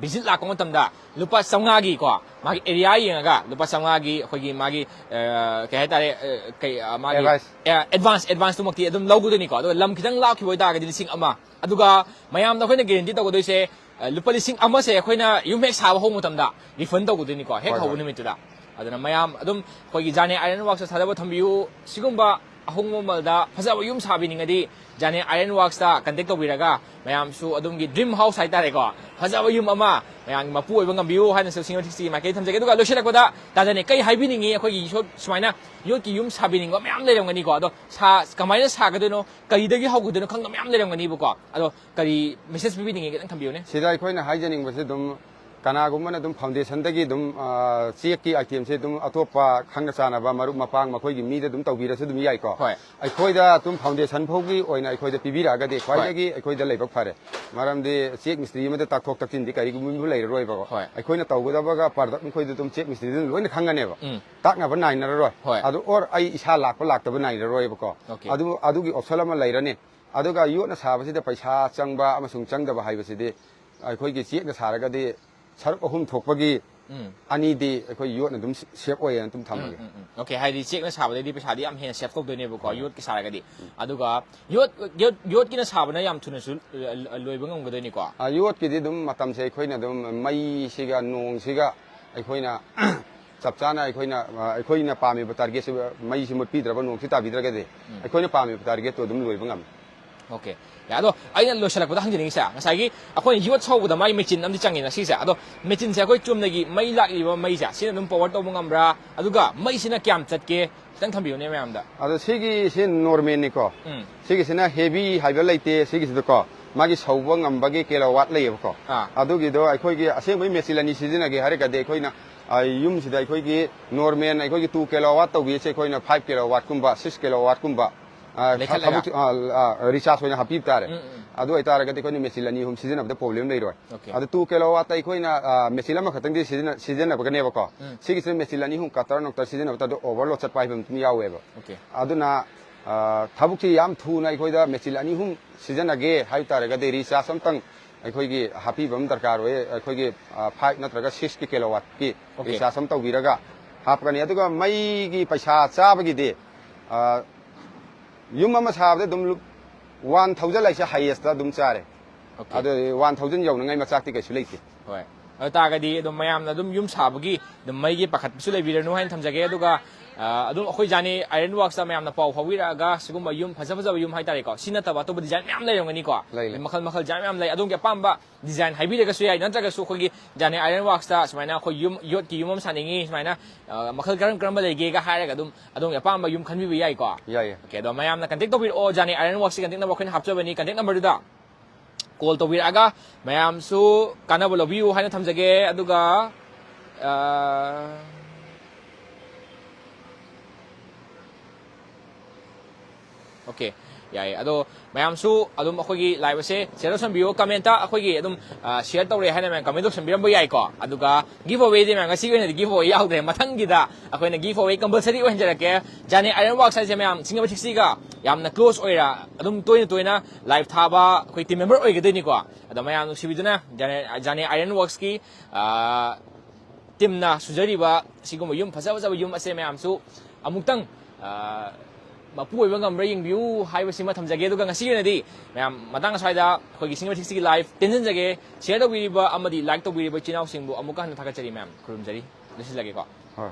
ꯚꯤꯖꯤꯠ ꯂꯥꯛꯄ ꯃꯇꯝꯗ ꯂꯨꯄꯥ ꯆꯥꯝꯃꯉꯥꯒꯤꯀꯣ, ꯃꯥꯒꯤ ꯑꯦꯔꯤꯌꯥ ꯌꯦꯡꯉꯒ ꯂꯨꯄꯥ ꯆꯥꯝꯃꯉꯥꯒꯤ ꯑꯩꯈꯣꯏꯒꯤ ꯃꯥꯒꯤ, ꯑ, ꯀꯩ ꯍꯥꯏꯇꯥꯔꯦ, ꯑ, ꯀꯩ, ꯑ, ꯃꯥꯒꯤ, ꯑꯦꯗꯚꯥꯟꯁ꯫ ꯑ, ꯑꯦꯗꯚꯥꯟꯁ, ꯑꯦꯗꯚꯥꯟꯁꯇꯨꯃꯛꯇꯤ ꯑꯗꯨꯝ ꯂꯧꯒꯗꯣꯏꯅꯤꯀꯣ꯫ ꯑꯗꯨꯒ ꯂꯝ ꯈꯤꯇꯪ ꯂꯥꯞꯈꯤꯕ ꯑꯣꯏꯇꯥꯔꯒꯗꯤ ꯂꯤꯁꯤꯡ ꯑꯃ꯫ ꯑꯗꯨꯒ ꯃꯌꯥꯝꯗ ꯑꯩꯈꯣꯏꯅ ꯒꯦꯔꯦꯟꯇꯤ ꯇꯧꯒꯗꯣꯏꯁꯦ, ꯑ, ꯂꯨꯄꯥ ꯂꯤꯁꯤꯡ ꯑꯃꯁꯦ ꯑꯩꯈꯣꯏꯅ ꯌꯨꯝ ꯍꯦꯛ ꯁꯥꯕ ꯍꯧꯕ ꯃꯇꯝꯗ ꯔꯤꯐꯟ ꯇꯧꯒꯗꯣꯏꯅꯤꯀꯣ, ꯍꯦꯛ ꯍꯣꯏ, ꯍꯧꯕ ꯍꯣꯏ꯫ ꯅꯨꯃꯤꯠꯇꯨꯗ꯫ ꯑꯗꯨꯅ ꯃꯌꯥꯝ ꯑꯗꯨꯝ ꯑꯩꯈꯣꯏꯒꯤ ꯖꯥꯅꯦ ꯑꯥꯏꯔꯟ ꯋꯥꯔꯛꯁꯇ ꯊꯥꯖꯕ ꯊꯝꯕꯤꯌꯨ꯫ ꯁꯤꯒꯨꯝꯕ ꯑꯍꯣꯡꯕ ꯃꯃꯜꯗ ꯐꯖꯕ ꯌꯨꯝ ꯁꯥꯕꯤꯅꯤꯡꯉꯗꯤ ꯖꯥꯅꯦ ꯑꯥꯏꯔꯟ ꯋꯥꯔꯛꯁꯇ ꯀꯟꯇꯦꯛ ꯇꯧꯕꯤꯔꯒ ꯃꯌꯥꯝꯁꯨ ꯑꯗꯣꯝꯒꯤ ꯗ꯭ꯔꯤꯝ ꯍꯥꯎꯁ ꯍꯥꯏꯇꯥꯔꯦꯀꯣ, ꯐꯖꯕ ꯌꯨꯝ ꯑꯃ ꯃꯌꯥꯝꯒꯤ ꯃꯄꯨ ꯑꯣꯏꯕ ꯉꯝꯕꯤꯌꯨ ꯍꯥꯏꯅꯁꯨ ꯁꯤꯡꯖꯃꯩ ꯊ꯭ꯔꯤ ꯁꯤꯛꯁꯇꯤꯒꯤ ꯃꯥꯏꯀꯩꯗ ꯊꯝꯖꯒꯦ꯫ ꯑꯗꯨꯒ ꯂꯣꯏꯁꯤꯜꯂꯛꯄꯗ ꯇꯥꯖꯅꯦ ꯀꯩ ꯍꯥꯏꯕꯤꯅꯤꯡꯉꯤ? ꯑꯩꯈꯣꯏꯒꯤ ꯌꯣꯠ ꯁꯨꯃꯥꯏꯅ ꯌꯣꯠꯀꯤ ꯌꯨꯝ ꯁꯥꯕꯤꯅꯤꯡꯕ ꯃꯌꯥꯝ ꯂꯩꯔꯝꯒꯅꯤꯀꯣ꯫ ꯑꯗꯣ ꯁꯥ-, ꯀꯃꯥꯏꯅ ꯁꯥꯒꯗꯣꯏꯅꯣ, ꯀꯔꯤꯗꯒꯤ ꯍꯧꯒꯗꯣꯏꯅꯣ ꯈꯪꯗꯕ ꯃꯌꯥꯝ ꯂꯩꯔꯝꯒꯅꯤꯕꯀꯣ꯫ ꯑꯗꯣ ꯀꯔꯤ ꯃꯦꯁꯦꯖ ꯄꯤꯕꯤꯅꯤꯡꯉꯤ, ꯈꯤꯇꯪ ꯊꯝꯕꯤꯌꯨꯅꯦ꯫ ꯁꯤꯗ ꯑꯩꯈꯣꯏꯅ ꯍꯥꯏꯖꯅꯤꯡꯕꯁꯦ ꯑꯗꯨꯝ ꯀꯅꯥꯒꯨꯝꯕꯅ ꯑꯗꯨꯝ ꯐꯥꯎꯟꯗꯦꯁꯟꯗꯒꯤ ꯑꯗꯨꯝ, ꯑ, ꯆꯦꯛꯀꯤ ꯑꯥꯏꯇꯦꯝꯁꯦ ꯑꯗꯨꯝ ꯑꯇꯣꯞꯄ ꯈꯪꯅ ꯆꯥꯟꯅꯕ ꯃꯔꯨꯞ ꯃꯄꯥꯡ ꯃꯈꯣꯏꯒꯤ ꯃꯤꯗ ꯑꯗꯨꯝ ꯇꯧꯕꯤꯔꯁꯨ ꯑꯗꯨꯝ ꯌꯥꯏꯀꯣ꯫ ꯍꯣꯏ꯫ ꯑꯩꯈꯣꯏꯗ ꯑꯗꯨꯝ ꯐꯥꯎꯟꯗꯦꯁꯟ ꯐꯥꯎꯒꯤ ꯑꯣꯏꯅ ꯑꯩꯈꯣꯏꯗ ꯄꯤꯕꯤꯔꯛꯑꯒꯗꯤ ꯍꯣꯏ꯫ ꯈ꯭ꯋꯥꯏꯗꯒꯤ ꯑꯩꯈꯣꯏꯗ ꯂꯥꯏꯕꯛ ꯐꯔꯦ꯫ ꯃꯔꯝꯗꯤ ꯆꯦꯛ ꯃꯤꯁꯇ꯭ꯔꯤ ꯑꯃꯗ ꯇꯥꯛꯊꯣꯛ ꯇꯥꯛꯁꯤꯟꯗꯤ ꯀꯔꯤꯒꯨꯝꯕ ꯂꯩꯔꯔꯣꯏꯕꯀꯣ꯫ ꯍꯣꯏ꯫ ꯑꯩꯈꯣꯏꯅ ꯇꯧꯒꯗꯕꯒ ꯄ꯭ꯔꯗꯛ ꯃꯈꯣꯏꯗ ꯑꯗꯨꯝ ꯆꯦꯛ ꯃꯤꯁꯇ꯭ꯔꯤꯗꯨꯅ ꯂꯣꯏꯅ ꯈꯪꯒꯅꯦꯕ꯫ ꯎꯝ꯫ ꯇꯥꯛꯅꯕ ꯅꯥꯏꯅꯔꯔꯣꯏ꯫ ꯍꯣꯏ꯫ ꯑꯗꯨ ꯑꯣꯔ ꯑꯩ ꯏꯁꯥ ꯂꯥꯛꯄ ꯂꯥꯛꯇꯕ ꯅꯥꯏꯅꯔꯔꯣꯏꯕꯀꯣ꯫ ꯑꯣꯀꯦ꯫ ꯑꯗꯨ, ꯑꯗꯨꯒꯤ ꯑꯣꯞꯁꯟ ꯑꯃ ꯂꯩꯔꯅꯤ꯫ ꯑꯗꯨꯒ ꯌꯣꯠꯅ ꯁꯥꯕꯁꯤꯗ ꯄꯩꯁꯥ ꯆꯪꯕ ꯑꯃꯁꯨꯡ ꯆꯪꯗꯕ ꯍꯥꯏꯕꯁꯤꯗꯤ ꯑꯩꯈꯣꯏꯒꯤ ꯆꯦꯛꯅ ꯁꯥꯔꯒꯗꯤ ꯁꯔꯨꯛ ꯑꯍꯨꯝ ꯊꯣꯛꯄꯒꯤ ꯎꯝ꯫ ꯑꯅꯤꯗꯤ ꯑꯩꯈꯣꯏ ꯌꯣꯠꯅ ꯑꯗꯨꯝ ꯁꯦꯞ ꯑꯣꯏꯌꯦꯅ ꯑꯗꯨꯝ ꯊꯝꯃꯒꯦ꯫ ꯎꯝ, ꯎꯝ, ꯎꯝ. Okay, ꯍꯥꯏꯗꯤ ꯆꯦꯛꯅ ꯁꯥꯕꯗꯩꯗꯤ ꯄꯩꯁꯥꯗꯤ ꯌꯥꯝ ꯍꯦꯟꯅ ꯁꯦꯞ ꯇꯧꯗꯣꯏꯅꯦꯕꯀꯣ, ꯌꯣꯠꯀꯤ ꯁꯥꯔꯒꯗꯤ꯫ ꯑꯗꯨꯒ ꯌꯣꯠ, ꯌꯣꯠ, ꯌꯣꯠꯀꯤꯅ ꯁꯥꯕꯅ ꯌꯥꯝ ꯊꯨꯅꯁꯨ ꯂ-, ꯂ-, ꯂꯣꯏꯕ ꯉꯝꯒꯗꯣꯏꯅꯤꯀꯣ꯫ ꯑ, ꯌꯣꯠꯀꯤꯗꯤ ꯑꯗꯨꯝ ꯃꯇꯝꯁꯦ ꯑꯩꯈꯣꯏꯅ ꯑꯗꯨꯝ ꯃꯩꯁꯤꯒ ꯅꯣꯡꯁꯤꯒ ꯑꯩꯈꯣꯏꯅ ꯆꯞ ꯆꯥꯅ ꯑꯩꯈꯣꯏꯅ, ꯑ, ꯑꯩꯈꯣꯏꯅ ꯄꯥꯝꯃꯤꯕ ꯇꯥꯔꯒꯦꯠꯁꯤ, ꯃꯩꯁꯤ ꯃꯨꯠꯄꯤꯗ꯭ꯔꯕ, ꯅꯣꯡꯁꯤ ꯇꯥꯕꯤꯗ꯭ꯔꯒꯗꯤ ꯑꯩꯈꯣꯏꯅ ꯄꯥꯝꯃꯤꯕ ꯇꯥꯔꯒꯦꯠꯇꯣ ꯑꯗꯨꯝ ꯂꯣꯏꯕ ꯉꯝꯃꯤ꯫ Okay. ꯌꯥ, ꯑꯗꯣ ꯑꯩꯅ ꯂꯣꯏꯁꯤꯜꯂꯛꯄꯗ ꯍꯪꯖꯅꯤꯡꯉꯤꯁꯦ, ꯉꯁꯥꯏꯒꯤ ꯑꯩꯈꯣꯏꯅ ꯌꯣꯠ ꯁꯧꯕꯗ ꯃꯥꯒꯤ ꯃꯦꯆꯤꯟ ꯑꯃꯗꯤ ꯆꯪꯉꯤꯅ ꯁꯤꯁꯦ, ꯑꯗꯣ ꯃꯦꯆꯤꯟꯁꯦ ꯑꯩꯈꯣꯏ ꯆꯨꯝꯅꯒꯤ ꯃꯩ ꯂꯥꯛꯂꯤꯕ ꯃꯩꯁꯦ ꯁꯤꯅ ꯑꯗꯨꯝ ꯄꯋꯥꯔ ꯇꯧꯕ ꯉꯝꯕ꯭ꯔꯥ? ꯑꯗꯨꯒ ꯃꯩꯁꯤꯅ ꯀꯌꯥꯝ ꯆꯠꯀꯦ? ꯈꯤꯇꯪ ꯊꯝꯕꯤꯌꯨꯅꯦ ꯃꯌꯥꯝꯗ꯫ ꯑꯗꯣ ꯁꯤꯒꯤꯁꯤ ꯅꯣꯔꯃꯦꯜꯅꯤꯀꯣ꯫ ꯎꯝ. ꯁꯤꯒꯤꯁꯤꯅ ꯍꯦꯚꯤ ꯍꯥꯏꯕ ꯂꯩꯇꯦ꯫ ꯁꯤꯒꯤꯁꯤꯗꯀꯣ ꯃꯥꯒꯤ ꯁꯧꯕ ꯉꯝꯕꯒꯤ ꯀꯤꯂꯣ ꯋꯥꯠ ꯂꯩꯌꯦꯕꯀꯣ꯫ ꯑꯥ. ꯑꯗꯨꯒꯤꯗꯣ ꯑꯩꯈꯣꯏꯒꯤ ꯑꯁꯦꯡꯕꯩ ꯃꯦꯆꯤꯟ ꯑꯅꯤ ꯁꯤꯖꯤꯟꯅꯒꯦ ꯍꯥꯏꯔꯒꯗꯤ ꯑꯩꯈꯣꯏꯅ, ꯑ, ꯌꯨꯝꯁꯤꯗ ꯑꯩꯈꯣꯏꯒꯤ ꯅꯣꯔꯃꯦꯜ ꯑꯩꯈꯣꯏꯒꯤ ꯇꯨ ꯀꯤꯂꯣ ꯋꯥꯠ ꯇꯧꯕꯤꯁꯦ ꯑꯩꯈꯣꯏꯅ ꯐꯥꯏꯚ ꯀꯤꯂꯣ ꯋꯥꯠꯀꯨꯝꯕ, ꯁꯤꯛꯁ ꯀꯤꯂꯣ ꯋꯥꯠꯀꯨꯝꯕ, ꯑ, ꯂꯩꯈꯠꯂꯒ? ꯊꯕꯛ, ꯑ, ꯑ, ꯔꯤꯆꯥꯔꯖ ꯑꯣꯏꯅ ꯍꯥꯞꯄꯤꯕ ꯇꯥꯔꯦ꯫ ꯎꯝ, ꯎꯝ. ꯑꯗꯨ ꯑꯣꯏꯇꯥꯔꯒꯗꯤ ꯑꯩꯈꯣꯏꯅ ꯃꯦꯆꯤꯟ ꯑꯅꯤ ꯑꯍꯨꯝ ꯁꯤꯖꯤꯟꯅꯕꯗ ꯄ꯭ꯔꯣꯕ꯭ꯂꯦꯝ ꯂꯩꯔꯣꯏ꯫ Okay. ꯑꯗꯨ ꯇꯨ ꯀꯤꯂꯣ ꯋꯥꯠꯇ ꯑꯩꯈꯣꯏꯅ, ꯑ, ꯃꯦꯆꯤꯟ ꯑꯃꯈꯛꯇꯪꯗꯤ ꯁꯤꯖꯤꯟꯅ-, ꯁꯤꯖꯤꯟꯅꯕꯒꯅꯦꯕꯀꯣ꯫ ꯎꯝ. ꯁꯤꯒꯤꯁꯤꯅ ꯃꯦꯆꯤꯟ ꯑꯅꯤ ꯑꯍꯨꯝ ꯀꯇꯔ ꯅꯨꯡꯇꯔ ꯁꯤꯖꯤꯟꯅꯕ ꯃꯇꯝꯗ ꯑꯣꯚꯔꯂꯣꯗ ꯆꯠꯄ ꯍꯥꯏꯕ ꯑꯃ ꯌꯥꯎꯋꯦꯕ꯫ Okay. ꯑꯗꯨꯅ, ꯑ, ꯊꯕꯛꯁꯤ ꯌꯥꯝ ꯊꯨꯅ ꯑꯩꯈꯣꯏꯗ ꯃꯦꯆꯤꯟ ꯑꯅꯤ ꯑꯍꯨꯝ ꯁꯤꯖꯤꯟꯅꯒꯦ ꯍꯥꯏꯕ ꯇꯥꯔꯒꯗꯤ ꯔꯤꯆꯥꯔꯖ ꯑꯃꯇꯪ ꯑꯩꯈꯣꯏꯒꯤ ꯍꯥꯞꯄꯤꯕ ꯑꯃ ꯗꯔꯀꯥꯔ ꯑꯣꯏ꯫ ꯑꯩꯈꯣꯏꯒꯤ, ꯑ, ꯐꯥꯏꯚ ꯅꯠꯇ꯭ꯔꯒ ꯁꯤꯛꯁꯀꯤ ꯀꯤꯂꯣ ꯋꯥꯠꯀꯤ Okay. ꯔꯤꯆꯥꯔꯖ ꯑꯃ ꯇꯧꯕꯤꯔꯒ ꯍꯥꯞꯀꯅꯤ꯫ ꯑꯗꯨꯒ ꯃꯩꯒꯤ ꯄꯩꯁꯥ ꯆꯥꯕꯒꯤꯗꯤ, ꯑ, ꯌꯨꯝ ꯑꯃ ꯁꯥꯕꯗ ꯑꯗꯨꯝ ꯂꯨꯞ-, ꯋꯥꯟ ꯊꯥꯎꯖꯟ ꯍꯥꯏꯁꯦ ꯍꯥꯏꯌꯦꯁꯇ ꯑꯗꯨꯝ ꯆꯥꯔꯦ꯫ Okay. ꯑꯗꯨ ꯋꯥꯟ ꯊꯥꯎꯖꯟ ꯌꯧꯅꯉꯥꯏ ꯃꯆꯥꯛꯇꯤ ꯀꯩꯁꯨ ꯂꯩꯇꯦ꯫ ꯍꯣꯏ꯫ ꯑꯗꯨ ꯇꯥꯔꯒꯗꯤ ꯑꯗꯨꯝ ꯃꯌꯥꯝꯅ ꯑꯗꯨꯝ ꯌꯨꯝ ꯁꯥꯕꯒꯤ ꯑꯗꯨꯝ ꯃꯩꯒꯤ ꯄꯥꯈꯠꯄꯁꯨ ꯂꯩꯕꯤꯔꯅꯨ ꯍꯥꯏꯅ ꯊꯝꯖꯒꯦ꯫ ꯑꯗꯨꯒ, ꯑ, ꯑꯗꯨꯝ ꯑꯩꯈꯣꯏ ꯖꯥꯅꯤ ꯑꯥꯏꯔꯟ ꯋꯥꯔꯛꯁꯇ ꯃꯌꯥꯝꯅ ꯄꯥꯎ ꯐꯥꯎꯕꯤꯔꯛꯑꯒ ꯁꯤꯒꯨꯝꯕ ꯌꯨꯝ ꯐꯖ ꯐꯖꯕ ꯌꯨꯝ ꯍꯥꯏꯇꯥꯔꯦꯀꯣ, ꯁꯤ ꯅꯠꯇꯕ ꯑꯇꯣꯞꯄ ꯗꯤꯖꯥꯏꯟ ꯃꯌꯥꯝ ꯂꯩꯔꯝꯒꯅꯤꯀꯣ꯫ ꯂꯩ, ꯂꯩ꯫ ꯃꯈꯜ ꯃꯈꯜ ꯖꯥꯠ ꯃꯌꯥꯝ ꯂꯩ꯫ ꯑꯗꯣꯝꯒꯤ ꯑꯄꯥꯝꯕ ꯗꯤꯖꯥꯏꯟ ꯍꯥꯏꯕꯤꯔꯒꯁꯨ ꯌꯥꯏ, ꯅꯠꯇ꯭ꯔꯒꯁꯨ ꯑꯩꯈꯣꯏꯒꯤ ꯖꯥꯅꯤ ꯑꯥꯏꯔꯟ ꯋꯥꯔꯛꯁꯇ ꯁꯨꯃꯥꯏꯅ ꯑꯩꯈꯣꯏ ꯌꯨꯝ, ꯌꯣꯠꯀꯤ ꯌꯨꯝ ꯑꯃ ꯁꯥꯅꯤꯡꯉꯤ, ꯁꯨꯃꯥꯏꯅ, ꯑ, ꯃꯈꯜ ꯀꯔꯝ ꯀꯔꯝꯕ ꯂꯩꯒꯦꯒ ꯍꯥꯏꯔꯒ ꯑꯗꯨꯝ ꯑꯗꯣꯝꯒꯤ ꯑꯄꯥꯝꯕ ꯌꯨꯝ ꯈꯟꯕꯤꯕ ꯌꯥꯏꯀꯣ꯫ ꯌꯥꯏꯌꯦ꯫ Okay, ꯑꯗꯣ ꯃꯌꯥꯝꯅ ꯀꯟꯇꯦꯛ ꯇꯧꯕꯤꯔꯛꯑꯣ, ꯖꯥꯅꯤ ꯑꯥꯏꯔꯟ ꯋꯥꯔꯛꯁꯀꯤ ꯀꯟꯇꯦꯛ ꯅꯝꯕꯔ ꯑꯩꯈꯣꯏꯅ ꯍꯥꯞꯆꯕꯅꯤ, ꯀꯟꯇꯦꯛ ꯅꯝꯕꯔꯗꯨꯗ ꯀꯣꯜ ꯇꯧꯕꯤꯔꯛꯑꯒ ꯃꯌꯥꯝꯁꯨ ꯀꯥꯟꯅꯕ ꯂꯧꯕꯤꯌꯨ ꯍꯥꯏꯅ ꯊꯝꯖꯒꯦ꯫ ꯑꯗꯨꯒ, ꯑ, okay, ꯌꯥꯏꯌꯦ꯫ ꯑꯗꯣ ꯃꯌꯥꯝꯁꯨ ꯑꯗꯨꯝ ꯑꯩꯈꯣꯏꯒꯤ ꯂꯥꯏꯚ ꯑꯁꯦ ꯁꯤꯌꯔ ꯇꯧꯁꯟꯕꯤꯌꯣ, ꯀꯃꯦꯟꯇ ꯑꯩꯈꯣꯏꯒꯤ ꯑꯗꯨꯝ, ꯑ, ꯁꯤꯌꯔ ꯇꯧꯔꯦ ꯍꯥꯏꯅ ꯃꯌꯥꯝ ꯀꯃꯦꯟ ꯇꯧꯁꯟꯕꯤꯔꯝꯕ ꯌꯥꯏꯀꯣ꯫ ꯑꯗꯨꯒ ꯒꯤꯐ ꯑꯋꯦꯗꯤ ꯃꯌꯥꯝ ꯉꯁꯤꯒꯤ ꯑꯣꯏꯅꯗꯤ ꯒꯤꯐ ꯑꯋꯦ ꯌꯥꯎꯗ꯭ꯔꯦ, ꯃꯊꯪꯒꯤꯗ ꯑꯩꯈꯣꯏꯅ ꯒꯤꯐ ꯑꯋꯦ ꯀꯝꯄꯜꯁꯔꯤ ꯑꯣꯏꯍꯟꯖꯔꯛꯀꯦ꯫ ꯖꯥꯅꯤ ꯑꯥꯏꯔꯟ ꯋꯥꯔꯛꯁ ꯍꯥꯏꯁꯦ ꯃꯌꯥꯝ ꯁꯤꯡꯖꯃꯩ ꯁꯤꯛꯁꯇꯤꯒ ꯌꯥꯝꯅ ꯀ꯭ꯂꯣꯖ ꯑꯣꯏꯔ ꯑꯗꯨꯝ ꯇꯣꯏꯅ ꯇꯣꯏꯅ ꯂꯥꯏꯚ ꯊꯥꯕ ꯑꯩꯈꯣꯏ ꯇꯤꯝ ꯃꯦꯝꯕꯔ ꯑꯣꯏꯒꯗꯣꯏꯅꯤꯀꯣ꯫ ꯑꯗꯣ ꯃꯌꯥꯝ ꯅꯨꯡꯁꯤꯕꯤꯗꯨꯅ ꯖꯥꯅꯤ, ꯖꯥꯅꯤ ꯑꯥꯏꯔꯟ ꯋꯥꯔꯛꯁꯀꯤ, ꯑ, ꯇꯤꯝꯅ ꯁꯨꯖꯔꯤꯕ ꯁꯤꯒꯨꯝꯕ ꯌꯨꯝ ꯐꯖ ꯐꯖꯕ ꯌꯨꯝ ꯑꯁꯦ ꯃꯌꯥꯝꯁꯨ ꯑꯃꯨꯛꯇꯪ ꯑ, ꯃꯄꯨ ꯑꯣꯏꯕ ꯉꯝꯕ꯭ꯔꯥ ꯌꯦꯡꯕꯤꯌꯨ ꯍꯥꯏꯕꯁꯤꯃ ꯊꯝꯖꯒꯦ꯫ ꯑꯗꯨꯒ ꯉꯁꯤꯒꯤ ꯑꯣꯏꯅꯗꯤ ꯃꯌꯥꯝ ꯃꯇꯥꯡ ꯑꯁ꯭ꯋꯥꯏꯗ ꯑꯩꯈꯣꯏꯒꯤ ꯁꯤꯅꯦꯃꯥꯊꯤꯛꯁꯤꯒꯤ ꯂꯥꯏꯐ ꯇꯦꯟꯖꯟꯖꯒꯦ꯫ ꯁꯤꯌꯔ ꯇꯧꯕꯤꯔꯤꯕ ꯑꯃꯗꯤ ꯂꯥꯏꯛ ꯇꯧꯕꯤꯔꯤꯕ ꯏꯆꯤꯟ ꯏꯅꯥꯎꯁꯤꯡꯕꯨ ꯑꯃꯨꯛꯀ ꯍꯟꯅ ꯊꯥꯒꯠꯆꯔꯤ ꯃꯌꯥꯝ꯫ ꯈꯨꯔꯨꯝꯖꯔꯤ꯫ ꯂꯣꯏꯁꯤꯜꯂꯒꯦꯀꯣ꯫ ꯍꯣꯏ꯫